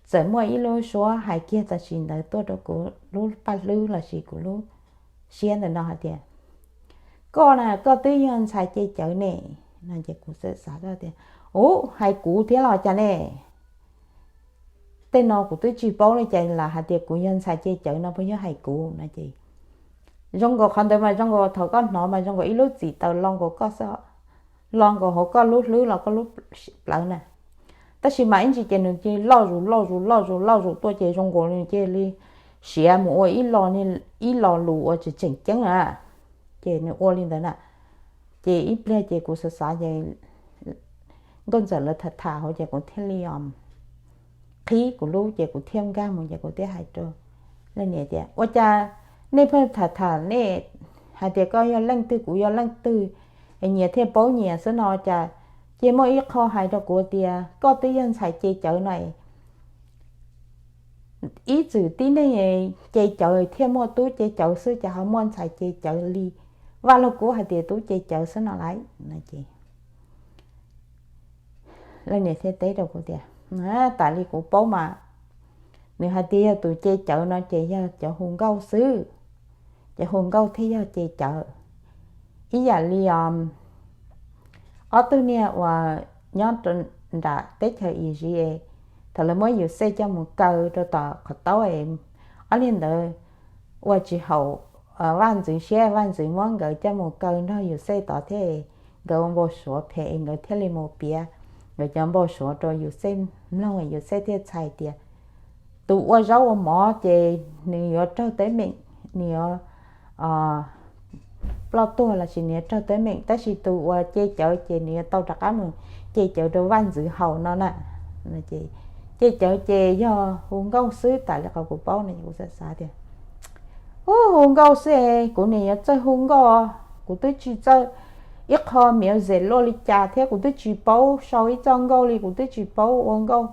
txawm muaj ib lub suab hais kiag tam sim ntawd tuaj rau kuv lub paj hlwb los sis kuv lub siab ntawm no hais tias, koj na koj twb yog ntxhais ce cawv ne no ces kuv txawm xav tias, u, hais kuv thiab los cas ne? Tej no kuv twb tsis paub li cas lam hais tias kuv yog ntxhais ce cawv no puas yog hais kuv no ces, zoo nkaus qhov ntawd mas zoo nkaus thaum koj hnov mas zoo nkaus ib lub txim taws lo nkaus koj xwb, lo nkaus hauv koj lub hlwb los koj lub plawv na. Tab sis mas ib ntsis ces nws cia li loj zus loj zus loj zus loj zus tuaj ces zoo nkaus nws cia li siav mus ua ib lo, ib lo lus uas tseem tseem ceeb na. Ces nws ua li ntawd na. Ces ib pliag ces kuv xav xav ces nkauj ntxawm lawv tham tham hauv ces kuv thiaj li qhib kuv lub ces kuv thiaj nkag mus ces kuv thiaj hais rau leej niam tias, ua cas nej pheej tham tham nej hais tias koj yog leej twg kuv yog leej twg es nyias thiaj paub nyias xwb no cas, ces muaj ib qho hais rau kuv tias koj twb yog ntxhais ce cawv no, ib txwm tib neeg ce cawv thiaj muaj tub ce cawv xwb cas ho muaj ntxhais ce cawv li, Vaj Lug Kub hais tias tub ce cawv xwb no lauj no ces leej niam thiaj teb rau kuv tias, tas li kuv paub mas, nws hais tias yog tus ce cawv no ces yog cov hu nkauj xwb, cov hu nkauj thiaj yog ce cawv. Ib yam li ob tug niag uas nyob nram teb chaws Iziv, thaum lawv muab Yus Xej coj mus kaw rau tom qhov taub, ob niag ntawd ua tsis haum vaj ntxwv siab, vaj ntxwv muab nkawd coj mus kaw nrog Yus Xej tod thiab, nkawd ua npau suav phem es nkawd thiaj li mus piav nkawd cov npau suav rau Yus Xej mloog, Yus Xej thiaj txhais tias tus ua zaub ua mov ces nws yuav raug teeb meem, nws yuav ploj tuag los sis nws yuav raug teeb meem, tab sis tus uas ce cawv ces nws yuav tau rov qab mus ce cawv rau vaj ntxwv haus no na. Ces ce cawv ces yog hu nkauj xwb, tas li qhov kuv paub no kuv xav xav tias, u, hu nkauj xwb es kuv nim yuav txawj hu nkauj, kuv twb tsis txawj ib qho music luaj li cas thiab kuv twb tsis paub sau ib txoj nkauj li, kuv twb tsis paub ua nkauj.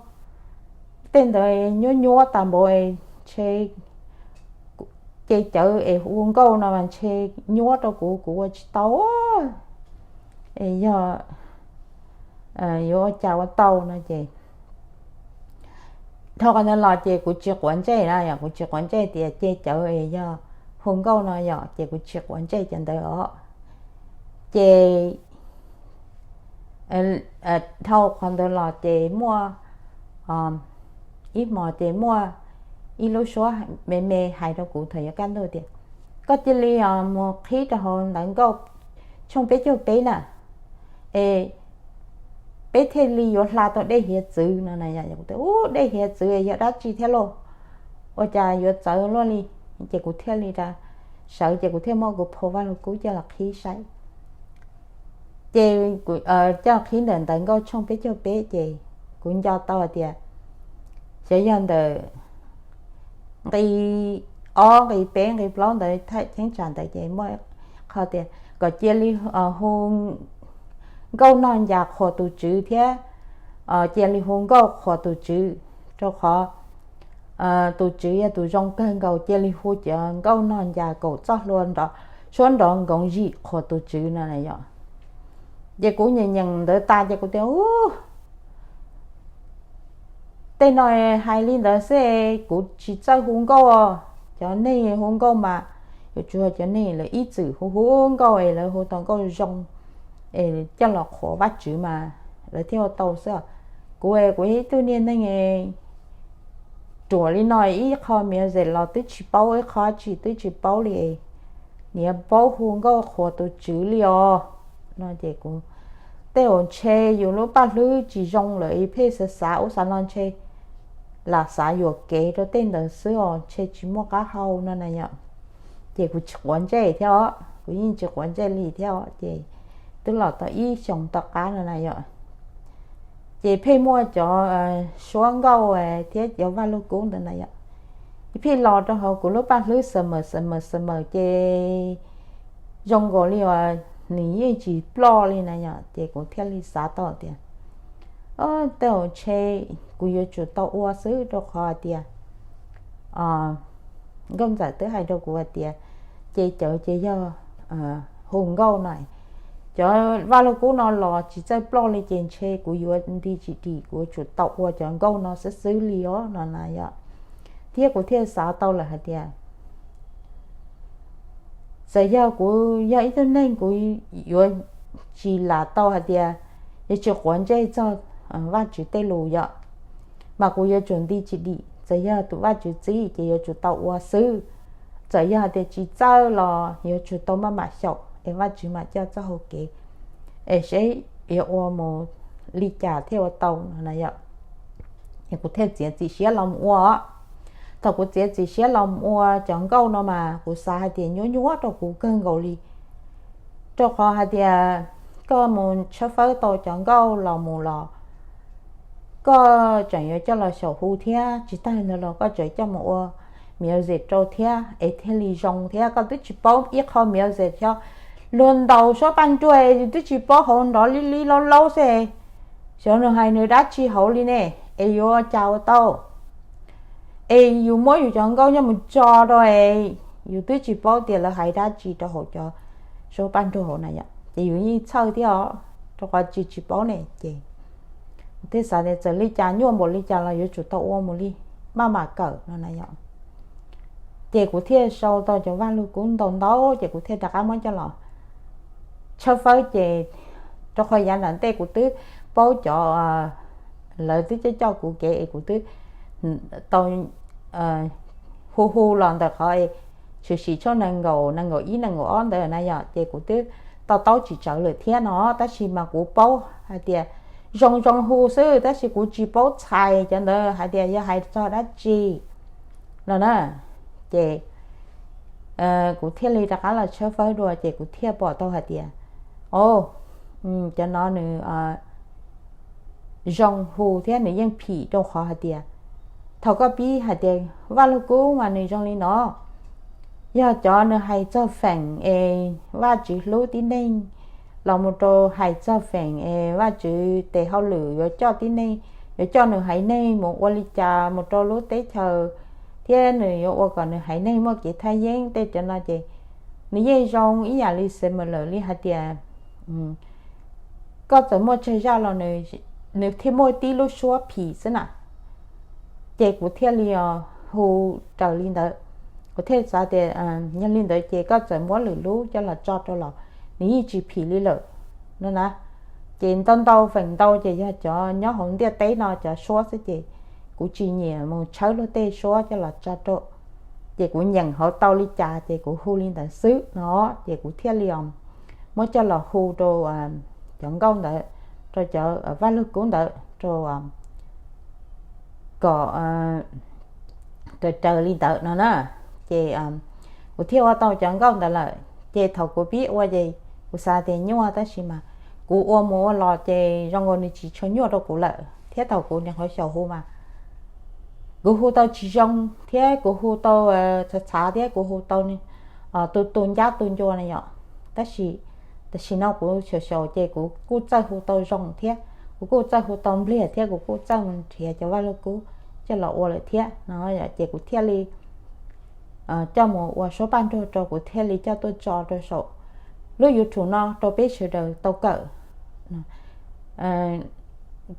Tej ntawd nyuab nyuab tas npaum, ntshe ce cawv es hu nkauj no mas ntshe nyuab rau kuv, kuv ua tsis tau, es yog yuav ua cas ua tau no ces dhau qhov ntawd los ces kuv tsis quav ntsej na yom, kuv tsis quav ntsej tias ce cawv es yog hu nkauj no yom, ces kuv tsis quav ntsej cov ntawd os. Ces dhau qhov ntawd los ces muaj ib hmos ces muaj ib lub suab me me hais rau kuv thaum yuav kaj ntug tias, koj cia li mus qhib rau hauv Ntawv Nkauj tshooj peb caug peb na, es peb thiaj li yuav hla tau dej hiav txwv no na. Kuv tias, u, dej hiav txwv yog dab tsi thiab lauj? Ua cas yuav txawv luaj li? Ces kuv thiaj li sawv ces kuv thiaj muab kuv phau Vaj Lug Kub coj los qhib saib. Ces kuv coj qhib ntawm Ntawv Nkauj tshooj peb caug peb ces kuv nco tau hais tias xyov yog ntawm nqi ob, nqi peb, nqi plaub ntawd, cheeb tsam ntawd ces muaj qhov tias kom cia li hu nkauj noj ncas qhuas tus Tswv thiab cia li hu nkauj qhuas tus Tswv, rau qhov tus Tswv yog tus zoo kawg nkaus, cia li hu cov nkauj noj ncas kaum txoj hlua nrov, suab nrov nkoov zim qhuas tus Tswv no na yom. Ces kuv nyeem nyeem ntawd tas ces kuv tias, u, tej no hais li ntawd xwb, kuv tsis txawj hu nkauj. Cov neeg hu nkauj mas yuav tsum yog cov neeg lawv ib txwm hu hu nkauj es lawv hu tau nkauj zoo es coj los qhuas Vajtswv mas lawv thiaj ua tau xwb. Kuv, kuv yog ib tug niag neeg ruam li no, ib qho music los twb tsis paub, ib qho tsis twb tsis paub li. niam paub hu nkauj qhuas tus tswv li os. No ces kuv, tej zaum ntshe yus lub paj hlwb tsis zoo lawm, pheej xav xav ub xav no, ntshe lam xav yuam kev rau tej ntawd xwb os, ntshe tsis muaj qab hau no na yom. Ces kuv tsis quav ntsej thiab os, kuv yeej tsis quav ntsej li thiab os. Ces twb los tau ib xyoos tom qab no na yom, ces pheej muaj cov suab nkauj thiab cov vaj lug kub ntawd na yom, pheej los rau hauv kuv lub paj hlwb xa maws xa maws xa maws ces zoo nkaus li uas nws yeej tsis ploj li na yom. Ces kuv thiaj li xav tau tias, tej zaum ntshe kuv yuav tsum tau ua xwb, rau qhov hais tias nkauj ntxawm twb hais rau kuv hais tias, ces cawv ces yog hu nkauj no, cov vaj lug kub no los tsis txawj ploj li, ces ntshe kuv yuav nti tsis dim, kuv yuav tsum tau ua cov nkauj no xwb xwb li os no na yom. Thiab kuv thiaj xav tau lawm hais tias, txawm yog kuv yog ib tug neeg, kuv yuav tsis lam tau hais tias, yuav tsis quav ntsej txog Vajtswv tej lus yom, mas kuv yuav tsum nti tsis dim. Txawm yog tus Vajtswv txib ces yuav tsum tau ua xwb. Txawm yog hais tias tsis txawj los yuav tsum tau maj mam xyaum es Vajtswv mam coj txoj hau kev, es seb yuav ua mus li cas thiaj ua tau no na yom. Kuv thiaj txiav txim siab los mus ua. Thaum kuv txiav txim siab los mus ua cov nkauj no mas kuv xav hais tias nyuaj nyuaj rau kuv kawg nkaus li, rau qhov hais tias koj mus tshawb fawb tau cov nkauj los mus los koj tseem yuav coj los xyaum hu thiab, tsis tag li ntawd los koj tseem coj mus ua music rau thiab es thiaj li zoo thiab. Koj twb tsis paub ib qho music xyov, luag ntaus suab paj nruag yus twb tsis paub, hauv nrov li li laub laub xwb, xyov nws hais nws dab tsi hauv li ne, es yuav ua cas ua tau. Es yus muab yus cov nkauj nyob mus tso rau, yus twb tsis paub tias lawv hais dab tsi rau hauv cov suab paj nruag hauv na yom, ces yus yeej txhawj thiab os, rau qhov tsis tsis paub ne. Ces thiaj xav tias txawm li cas nyuaj npaum li cas los yuav tsum tau ua mus li, maj mam kawm no na yom. Ces kuv thiaj sau tau cov vaj lug kub ntau ntau, ces kuv thiaj rov qab muab coj los tshawb fawb. Ces rau qhov yav nram ntej kuv twb paub cov, lawv twb coj coj kuv kev es kuv twb tau hu hu los ntawm qhov tshwm sim tshooj nees nkaum, nees nkaum ib, nees nkaum ob ntawd na yom, ces kuv twb to taub tsis tsawv lawm thiab no, tab sis mas kuv paub hais tias zoo zoo hu xwb, tab sis kuv tsis paub txhais cov ntawd hais tias yog hais txog dab tsi no na. Ces kuv thiaj li rov qab los tshawb fawb dua, ces kuv thiaj pom tau hais tias, o, cov no nws zoo hu thiab nws yeej phim rau qhov hais tias, thaum koj pib hais tias Vaj Lug Kub mas nws zoo li no, yog cov nws hais txog feem es Vajtswv hlub tib neeg, los mus rau hais txog feem es Vajtswv tes hauj lwm yuav coj tib neeg, yuav coj nws haiv neeg mus ua li cas mus rau lub teb chaws, thiab nws yuav ua kom nws haiv neeg muaj kev thaj yeeb tej cov no ces nws yeej zoo ib yam li similar li hais tias koj txawm muaj tsawg zaj los nws thiaj muaj tib lub suab phim xwb na. Ces kuv thiaj li hu raws li ntawd. Kuv thiaj xav tias yog li ntawd ces koj txawm muab lwm lub coj los tso rau los nws yeej tsis phim li lawm no na. Ces ntau ntau feem ntau ces yog cov nyob hauv ntiaj teb no cov suab xwb ces kuv tsis nyiam mus tshawb luag tej suab coj los tso rau. Ces kuv nyeem hauv tau li cas ces kuv hu li ntawd xwb no. Ces kuv thiaj li muab coj los hu rau cov nkauj ntawd, rau cov Vaj Lug Kub ntawd rau kom raws raws li ntawd no na. Ces kuv thiaj ua tau cov nkauj ntawd lawm. Ces thaum kuv pib ua ces kuv xav tias nyuaj, tab sis mas kuv ua mus ua los ces zoo nkaus nws tsis tshua nyuaj rau kuv lawm thiab. Thaum kuv nyuam qhuav xyaum hu mas kuv hu tau tsis zoo thiab kuv hu tau txhav txhav thiab kuv hu tau tu tu ncab tu ncua na yom. Tab sis tam sim no kuv xyaum xyaum ces kuv kuj txawj hu tau zoo thiab, kuv kuj txawj hu tau npliag thiab kuv kuj txawj mus nrhiav cov Vaj Lug Kub coj los ua lawm thiab no. Ces kuv thiaj li coj mus ua suab paj nruag rau, kuv thiaj li coj tuaj tso rau saum lub YouTube no rau peb sawv daws tau kawm,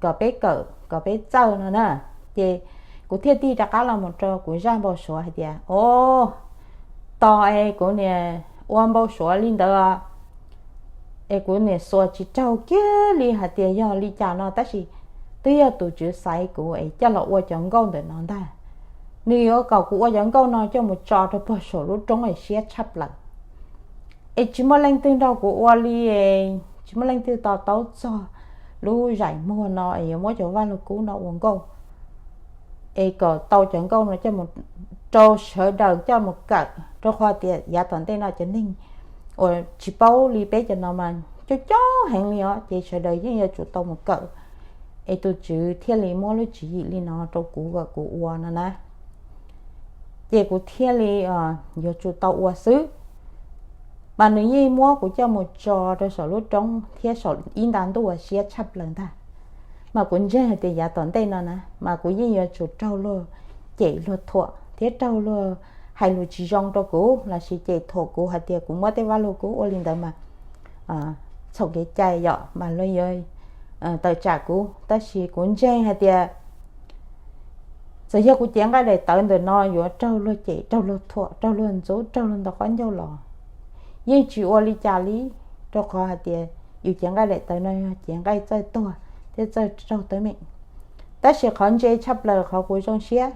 kom peb kawm kom peb txawj no na. Ces kuv thiaj tig rov qab los mus rau kuv zaj npau suav hais tias, o, tos es kuv niam ua npau suav li ntawd es kuv niam xuas tsis raug kiag li hais tias yog li cas no, tab sis twb yog tus Tswv xaiv kuv es coj los ua cov nkauj ntawm no ntag. Nws yuav kom kuv ua cov nkauj no coj mus tso rau pog saum lub roob es siab tshaj plaws. Es tsis muaj leej twg nrog kuv ua li, tsis muaj leej twg to taub txog lub zais muag no es yuav muab cov Vaj Lug Kub no ua nkauj, es kom tau cov nkauj no coj mus rau sawv daws coj mus kawm, rau qhov tias yav tom ntej no cov neeg uas tsis paub li peb cov no mas coob coob heev li os, ces sawv daws yeej yuav tsum tau mus kawm. Es tus tswv thiaj li muab lub tswv yim li no rau kuv kom kuv ua no na. Ces kuv thiaj li yuav tsum tau ua xwb. Mas nws yeej muab kuv coj mus tso rau saum lub roob thiab saum ib nta ntuj uas siab tshaj plaws ntag. Mas kuv ntseeg hais tias yav tom ntej no na mas kuv yeej yuav tsum raug luag cem luag thuam thiab raug luag hais lus tsis zoo rau kuv lossis cem thuam kuv hais tias kuv muab tej Vaj Lug Kub ua li ntawd mas txhaum kev cai yom, mas luag yuav tawm tsam kuv. Tab sis kuv ntseeg hais tias txawm yog kuv cev nqaij daim tawv ntawm no yuav raug luag cem, raug luag thuam, raug luag ntxub, raug luag ntaus qaub ncaug los yeej tsis ua li cas li, rau qhov hais tias yus cev nqaij daim tawv no yog cev nqaij txawj tuag thiab txawj raug teeb meem. Tab sis qhov ntse tshaj plaws qhov kuv zoo siab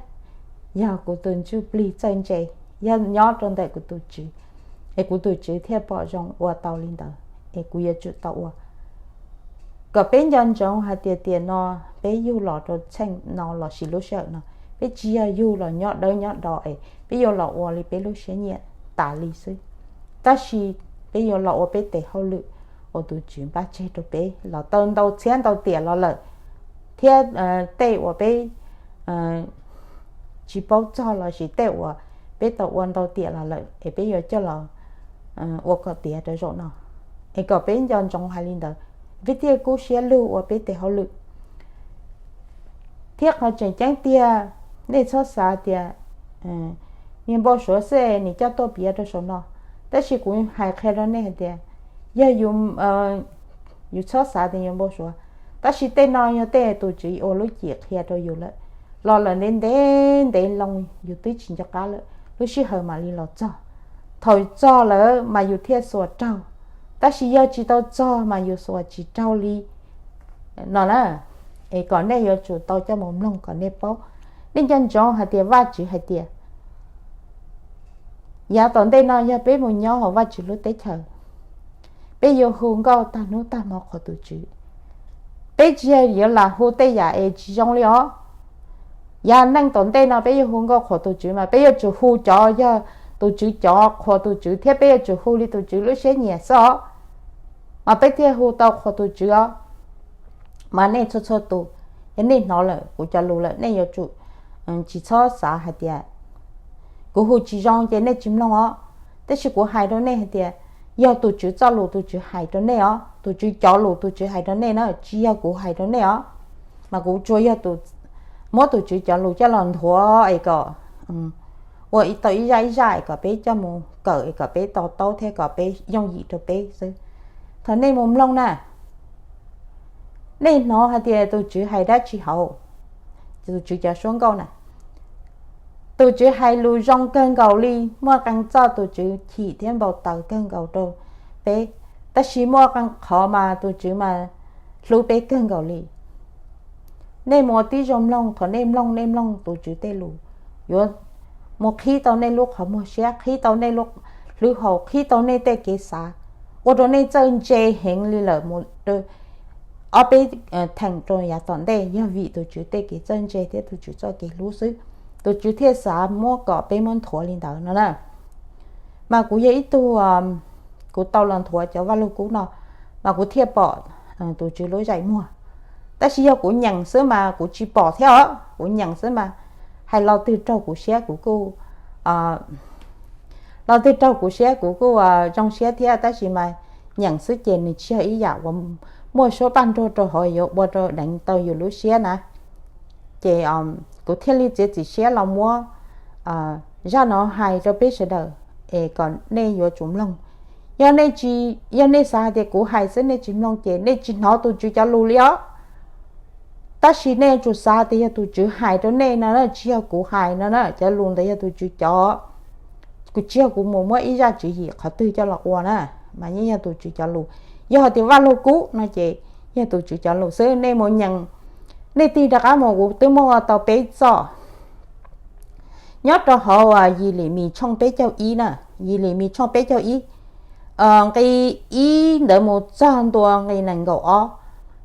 yog kuv tus ntsuj plig txawj ntse, yog nyob rau ntawm kuv tus tswv, es kuv tus tswv thiaj pom zoo ua tau li ntawd, es kuv yuav tsum tau ua. Kom peb nco ntsoov hais tias tiam no peb yug los rau txheej no lossis lub sij hawm no, peb tsis yog yug los nyob dawb nyob do es peb yuav los ua li peb lub siab nyiam tas li xwb. Tab sis peb yuav los ua peb tes hauj lwm uas tus tswv npaj tseg rau peb los tau ntau txhiab ntau tiam los lawm, thiab tej uas peb tsis paub txog lossis tej uas peb tau ua ntau tiam los lawm es peb yuav coj los ua kom tiav rau zaum no. Es kom peb nco ntsoov hais li ntawd, peb thiaj kub siab lug ua peb tes hauj lwm. Thiab qhov tseem ceeb tiag, nej txhob xav tias niag npau suav xwb nws coj tuaj piav rau saum no. Tab sis kuv hais qhia rau nej hais tias yog yus txhob xav tias yus npau suav, tab sis tej no yog tej tus tswv ua lub cim qhia rau yus lawm, los lawm ntev ntev ntev loo yus twb tsis nco qab lawm, lub sij hawm mam li los txog. Thaum txog lawm mas yus thiaj xuas raug, tab sis yog tsis tau txog mas yus xuas tsis raug li no na. Es kom nej yuav tsum tau coj mus mloog kom nej paub. Nej nco ntsoov hais tias Vajtswv hais tias yav tom ntej no yog peb mus nyob hauv Vajtswv lub teb chaws, peb yuav hu nkauj tag hnub tag hmo qhuas tus Tswv. Peb tsis yog yuav lam hu tej yam es tsis zoo li os. Yav neej tom ntej no peb yuav hu nkauj qhuas tus Tswv mas peb yuav tsum hu cov yog tus Tswv cov qhuas tus Tswv thiab peb yuav tsum hu li tus Tswv lub siab nyiam xwb os, mas peb thiaj hu tau qhuas tus Tswv os. Mas nej txhua txhua tus, yog nej hnov lawm kuv cov lus lawm nej yuav tsum tsis txhob xav hais tias kuv hu tsis zoo ces nej tsis mloog os. Tab sis kuv hais rau nej hais tias yog tus Tswv txoj lus tus Tswv hais rau nej os, tus Tswv cov lus tus Tswv hais rau nej na, tsis yog kuv hais rau nej os. Mas kuv tsuas yog tus muab tus Tswv cov lus coj los nthuav es kom ua tau ib zaj ib zaj es kom peb coj mus kawm es kom peb to taub thiab kom peb yooj yim rau peb xwb. Thaum nej mus mloog na, nej hnov hais tias tus Tswv hais dab tsi hauv tus Tswv cov suab nkauj na. Tus Tswv hais lus zoo kawg nkaus li, muaj qee txoj tus Tswv chim thiab npau taws kawg nkaus rau peb, tab sis muaj qee qhov mas tus Tswv mas hlub peb kawg nkaus li. Nej mus ua tib zoo mloog, thaum nej mloog nej mloog tus Tswv tej lus, yuav mus qhib tau nej lub qhov muag siab, qhib tau nej lub hlwb hau, qhib tau nej tej kev xav, ua rau nej txawj ntse heev li lawm mus ob peb theem rau yav tom ntej. Yog vim tus Tswv tej kev txawj ntse thiab tus Tswv txoj kev hlub xwb, tus Tswv thiaj xav muab kom peb muab nthuav li ntawd no na. Mas kuv yog ib tug, kuv tau los nthuav cov Vaj Lug Kub no, mas kuv thiaj pom tus Tswv lub zais muag. Tab sis yog kuv nyeem xwb mas kuv tsis pom thiab os, kuv nyeem xwb mas hais lo twg raug kuv siab kuv kuj, lo twg raug kuv siab kuv kuj zoo siab thiab, tab sis mas nyeem xwb ces nws tsis yog ib yam uas muaj suab paj nruag rau hauv yuav ua rau deev tau yus lub siab na. Ces kuv thiaj li txiav txim siab los muab zaj no hais rau peb sawv daws es kom nej yuav tsum mloog. Yog nej tsis, yog nej xav hais tias kuv hais xwb nej tsis mloog ces nej tsis hnov tus Tswv cov lus li os. Tab sis nej yuav tsum xav tias yog tus Tswv hais rau nej no na, tsis yog kuv hais no na, cov lus ntawd yog tus Tswv cov. Kuv tsis yog kuv mus muab ib zaj tswv yim qhov twg coj los ua na, mas yeej yog tus Tswv cov lus. Yog hais tias Vaj Lug Kub no ces yog tus Tswv cov lus xwb. Nej mus nyeem, nej tig rov qab mus, kuv twb muaj tau peb txoj nyob rau hauv Yelemis tshooj peb caug ib na, Yelemis tshooj peb caug ib. nqi ib ntawd mus txog ntua nqi nees nkaum ob,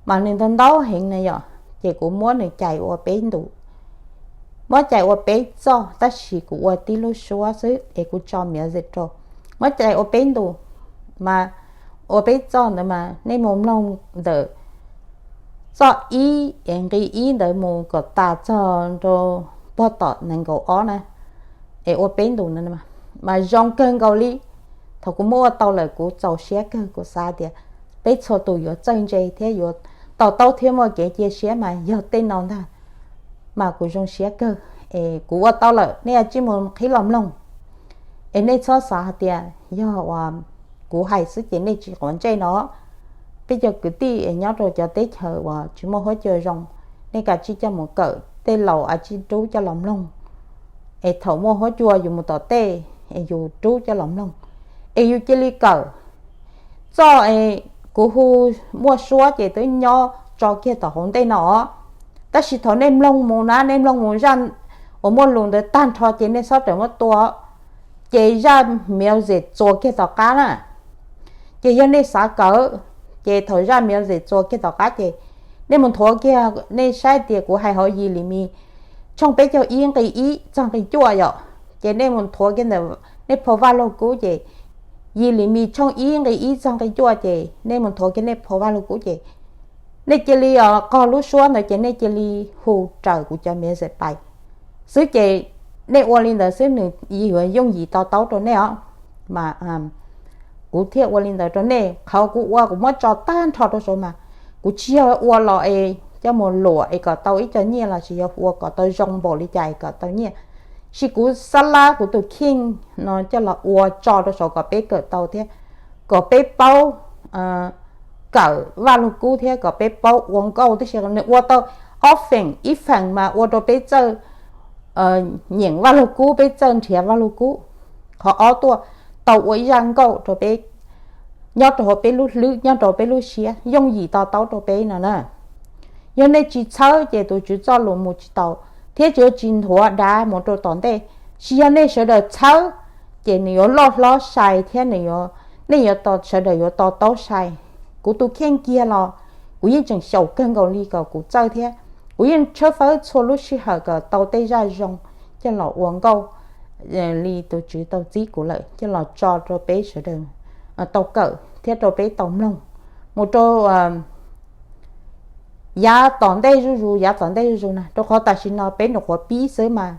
mas nws ntau ntau heev na yom, ces kuv muab nws cais ua peb ntus, muab cais ua peb txoj, tab sis kuv ua tib lub suab xwb es kuv tso music rau, muab cais ua peb ntus, mas ua peb txoj ntawd mas nej mus mloog ntawm txoj ib es nqi ib ntawd mus kom tas txog rau puag tom nees nkaum ob na, es ua peb ntus na, mas zoo kawg nkaus li. Thaum kuv muab ua tau lawm kuv txaus siab kawg, kuv xav tias peb txhua tus yuav txawj ntse thiab yuav to taub thiab muaj kev cia siab mas yog tej no ntag, mas kuv zoo siab kawg. Es kuv ua tau lawm nej cia li mus qhib los mloog, es nej txhob xav hais tias yog uas kuv hais xwb ces nej tsis quav ntsej no. Peb cov kwv tij es nyob rau cov teb chaws uas tsis muaj huab cua zoo, nej kav tsij coj mus kawm, tej laus a tsij rub coj los mloog, es thaum muaj huab cua yus mus tom tej es yus rub coj los mloog, es yus cia li kawm. Txoj kuv hu muaj suab ces twb nyob tso kiag tom hauv ntej no, tab sis thaum nej mloog mus na, nej mloog mus zaj uas muaj lus ntawd tag nrho ces nej txhob rawm muab tua, ces zaj music txuas kiag tom qab na. Ces yog nej xav kawm, ces thaum zaj music txuas kiag tom qab ces nej mus nthuav kiag, nej saib tias kuv hais hauv Yelemis tshooj peb caug ib nqi ib txog nqi cuaj yom, ces nej mus nthuav kiag ntawm nej phau Vaj Lug Kub ces Yelemis tshooj ib nqi ib txog nqi cuaj ces nej mus nthuav kiag nej phau Vaj Lug Kub ces nej cia li qog lub suab ntawd ces nej cia li hu raws kuv cov music pais xwb ces nej ua li ntawd xwb nws yuav yooj yim to taub rau nej os. Mas kuv thiaj ua li ntawd rau nej, qhov kuv ua kuv muab tso tag nrho rau saud mas kuv tsis yog ua los es coj mus luam es kom tau ib co nyiaj los sis yog ua kom tau zoo npaum li cas es kom tau nyiaj, sis kuv xab lab kuv tus kheej no coj los ua tso rau saud kom peb kawm tau thiab kom peb paub kawm Vaj Lug Kub thiab kom peb paub ua nkauj tib si. Nws ua tau ob feem, ib feem mas ua rau peb txawj nyeem Vaj Lug Kub, peb txawj nrhiav Vaj Lug Kub. Qhov ob tuaj tau ua ib zaj nkauj rau peb nyob rau hauv peb lub hlwb, nyob rau peb lub siab, yooj yim to taub rau peb no na. Yog nej tsis txhawb ces tus Tswv txoj lus mus tsis tau, thiab tsis yuav tsis nthuav dav mus rau tom ntej. Tsis yog nej sawv daws txhawb ces nws yuav loj hlob sai thiab nws yuav, nej yuav sawv daws yuav to taub sai. Kuv tus kheej kiag los kuv yeej tseem xyaum kawg nkaus li kom kuv txawj thiab kuv yeej tshawb fawb txhua lub sij hawm kom tau tej zaj zoo coj los ua nkauj li tus Tswv tau txib kuv lawm coj los tso rau peb sawv daws tau kawm thiab rau peb tau mloog mus rau yav tom ntej zuj zus, yav tom ntej zuj zus na, rau qhov tam sim no peb nyuam qhuav pib xwb mas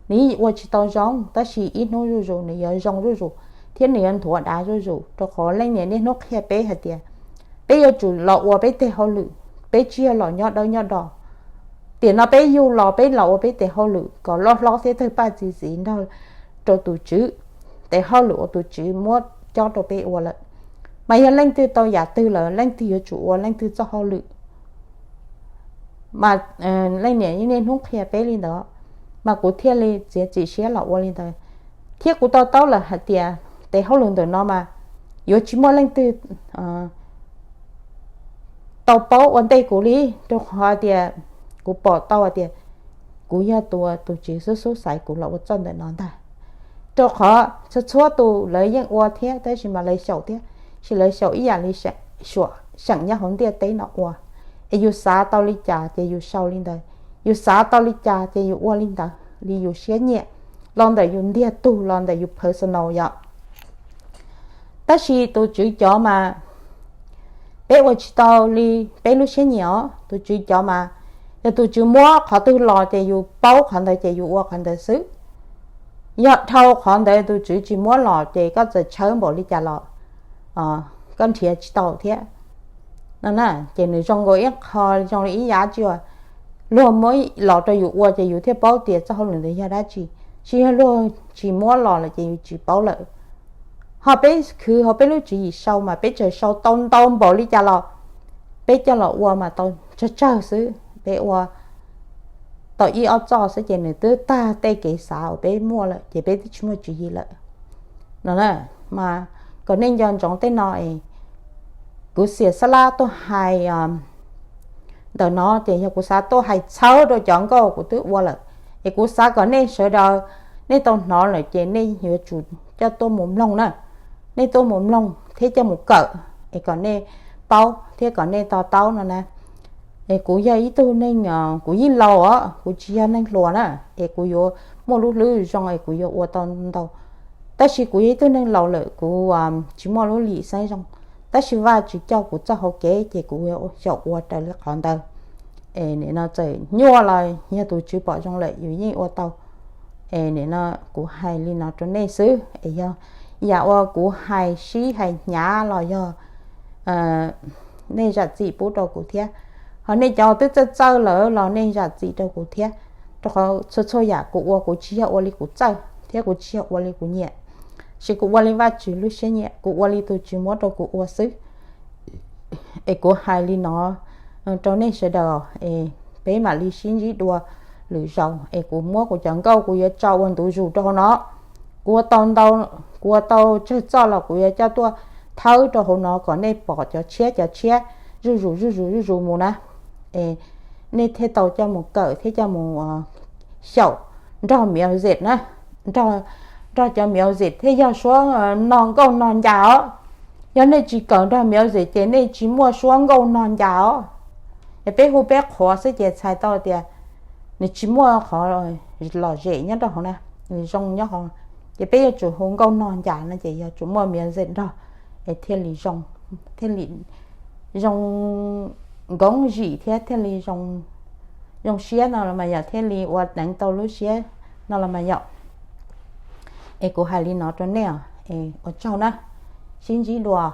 nws yeej ua tsis tau zoo, tab sis ib hnub zuj zus nws yuav zoo zuj zus thiab nws yuav nthuav dav zuj zus, rau qhov leej niam niaj hnub qhia peb hais tias peb yuav tsum los ua peb tes hauj lwm, peb tsis yog los nyob dawb nyob do. Tiam no peb yug los peb los ua peb tes hauj lwm kom loj hlob thiab tawg paj txi txiv nrog rau tus Tswv, tes hauj lwm uas tus Tswv muab cob rau peb ua lawm. Mas yog leej twg tau yam twg lawm leej twg yuav tsum ua leej twg txoj hauj lwm. Mas leej niam niaj hnub qhia peb li ntawd, mas kuv thiaj li txiav txim siab los ua li ntawd. Thiab kuv to taub lawm hais tias tes hauj lwm ntawm no mas yuav tsis muaj leej twg tau paub ua ntej kuv li, rau qhov tias kuv pom tau hais tias kuv yog tus tus Tswv xub xub xaiv kuv los ua txoj ntawm no ntag. Rau qhov txhua txhua tus lawv yeej ua thiab tab sis mas lawv xyaum thiab, sis lawv xyaum ib yam li seem nyob hauv ntiaj teb no ua. Es yus xav tau li cas ces yus sau li ntawd, yus xav tau li cas ces yus ua li ntawd li yus siab nyiam, los ntawm yus ntiag tug, los ntawm yus personal yom. Tab sis tus Tswv cov mas peb ua tsis tau li peb lub siab nyiam os. Tus Tswv cov mas yog tus Tswv muab qhov twg los ces yus paub qhov ntawd ces yus ua qhov ntawd xwb. Yog dhau qhov ntawd tus Tswv tsis muab los ces koj txawm tshawb npaum li cas los koj nrhiav tsis tau thiab. No na, ces nws zoo nkaus ib qho, zoo li ib yam tsi uas luag muab los rau yus ua ces yus thiaj paub tias txoj hauj lwm ntawd yog dab tsi. Tsis yog luag tsis muab los lawm ces yus tsis paub lawm. Ho peb khwv hauv peb lub tswv yim sau mas peb tseem sau tau ntau npaum li cas los peb coj los ua mas tau tsawg tsawg xwb, peb ua tau ib ob txoj xwb ces nws twb tag tej kev xav uas peb muaj lawm ces peb twb tsis muaj tswv yim lawm. No mas kom nej nco ntsoov tej no es kuv xiam xab lab tuaj hais ntawm no ces yog kuv xav tuaj hais txhawb rau cov nkauj kuv twb ua lawm, es kuv xav kom nej sawv daws nej tau hnov lawm ces nej yuav tsum coj tuaj mus mloog na. Nej tuaj mus mloog thiab coj mus kawm, es kom nej paub thiab kom nej to taub no na. Es kuv yog ib tug neeg, kuv yeej laus os, kuv tsis yog neeg hluas na, es kuv yuav muaj lub hlwb zoo es kuv yuav ua tau ntau. Tab sis kuv yog ib tug neeg laus lawm, kuv tsis muaj lub lim xeeb zoo, tab sis Vajtswv coj kuv txoj hau kev ces kuv xyaum ua raws li qhov ntawd. Es nim no txawm nyuaj los yog tus Tswv pom zoo lawm yus yeej ua tau. Es nim no kuv hais li no rau nej xwb, es yog yam uas kuv hais sib hais hnyav los yog nej zam txim pub rau kuv thiab. Ho nej cov twb txawj txawj lawm los nej zam txim rau kuv thiab, rau qhov txhua txhua yam kuv ua kuv tsis yog ua li kuv txawj thiab kuv tsis yog ua li kuv nyiam, sis kuv ua li Vajtswv lub siab nyiam, kuv ua li tus Tswv muab rau kuv ua xwb. Es kuv hais li no rau nej sawv daws, es peb mam li sib ntsib dua lwm zaus. Es kuv muab kuv cov nkauj kuv yuav tso ua ntu zus rau hauv no. Kuv ua tau ntau, kuv ua tau tsawg txoj los kuv yuav coj tuaj thawb rau hauv no kom nej pom cov tshiab cov tshiab zuj zus zuj zus zuj zus mus na. Es nej thiaj tau coj mus kawm thiab coj mus xyaum nrog music na, nrog cov music thiaj yog suab no nkauj no ncas os. Yog nej tsis kawm nrog music ces nej tsis muaj suab nkauj no ncas os. Es peb hu peb qhuav xwb ces txhais tau tias nws tsis muaj qhov lom zem nyob rau hauv na, nws zoo nyob hauv. Ces peb yuav tsum hu nkauj no ncas no ces yuav tsum muaj music nrog, es thiaj li zoo, thiaj li zoo nkoov zim thiab thiaj li zoo siab no los mas yom, thiaj li ua neev tau lub siab no los mas yom. Es kuv hais li no rau nej os, es ua tsaug na, sib ntsib dua.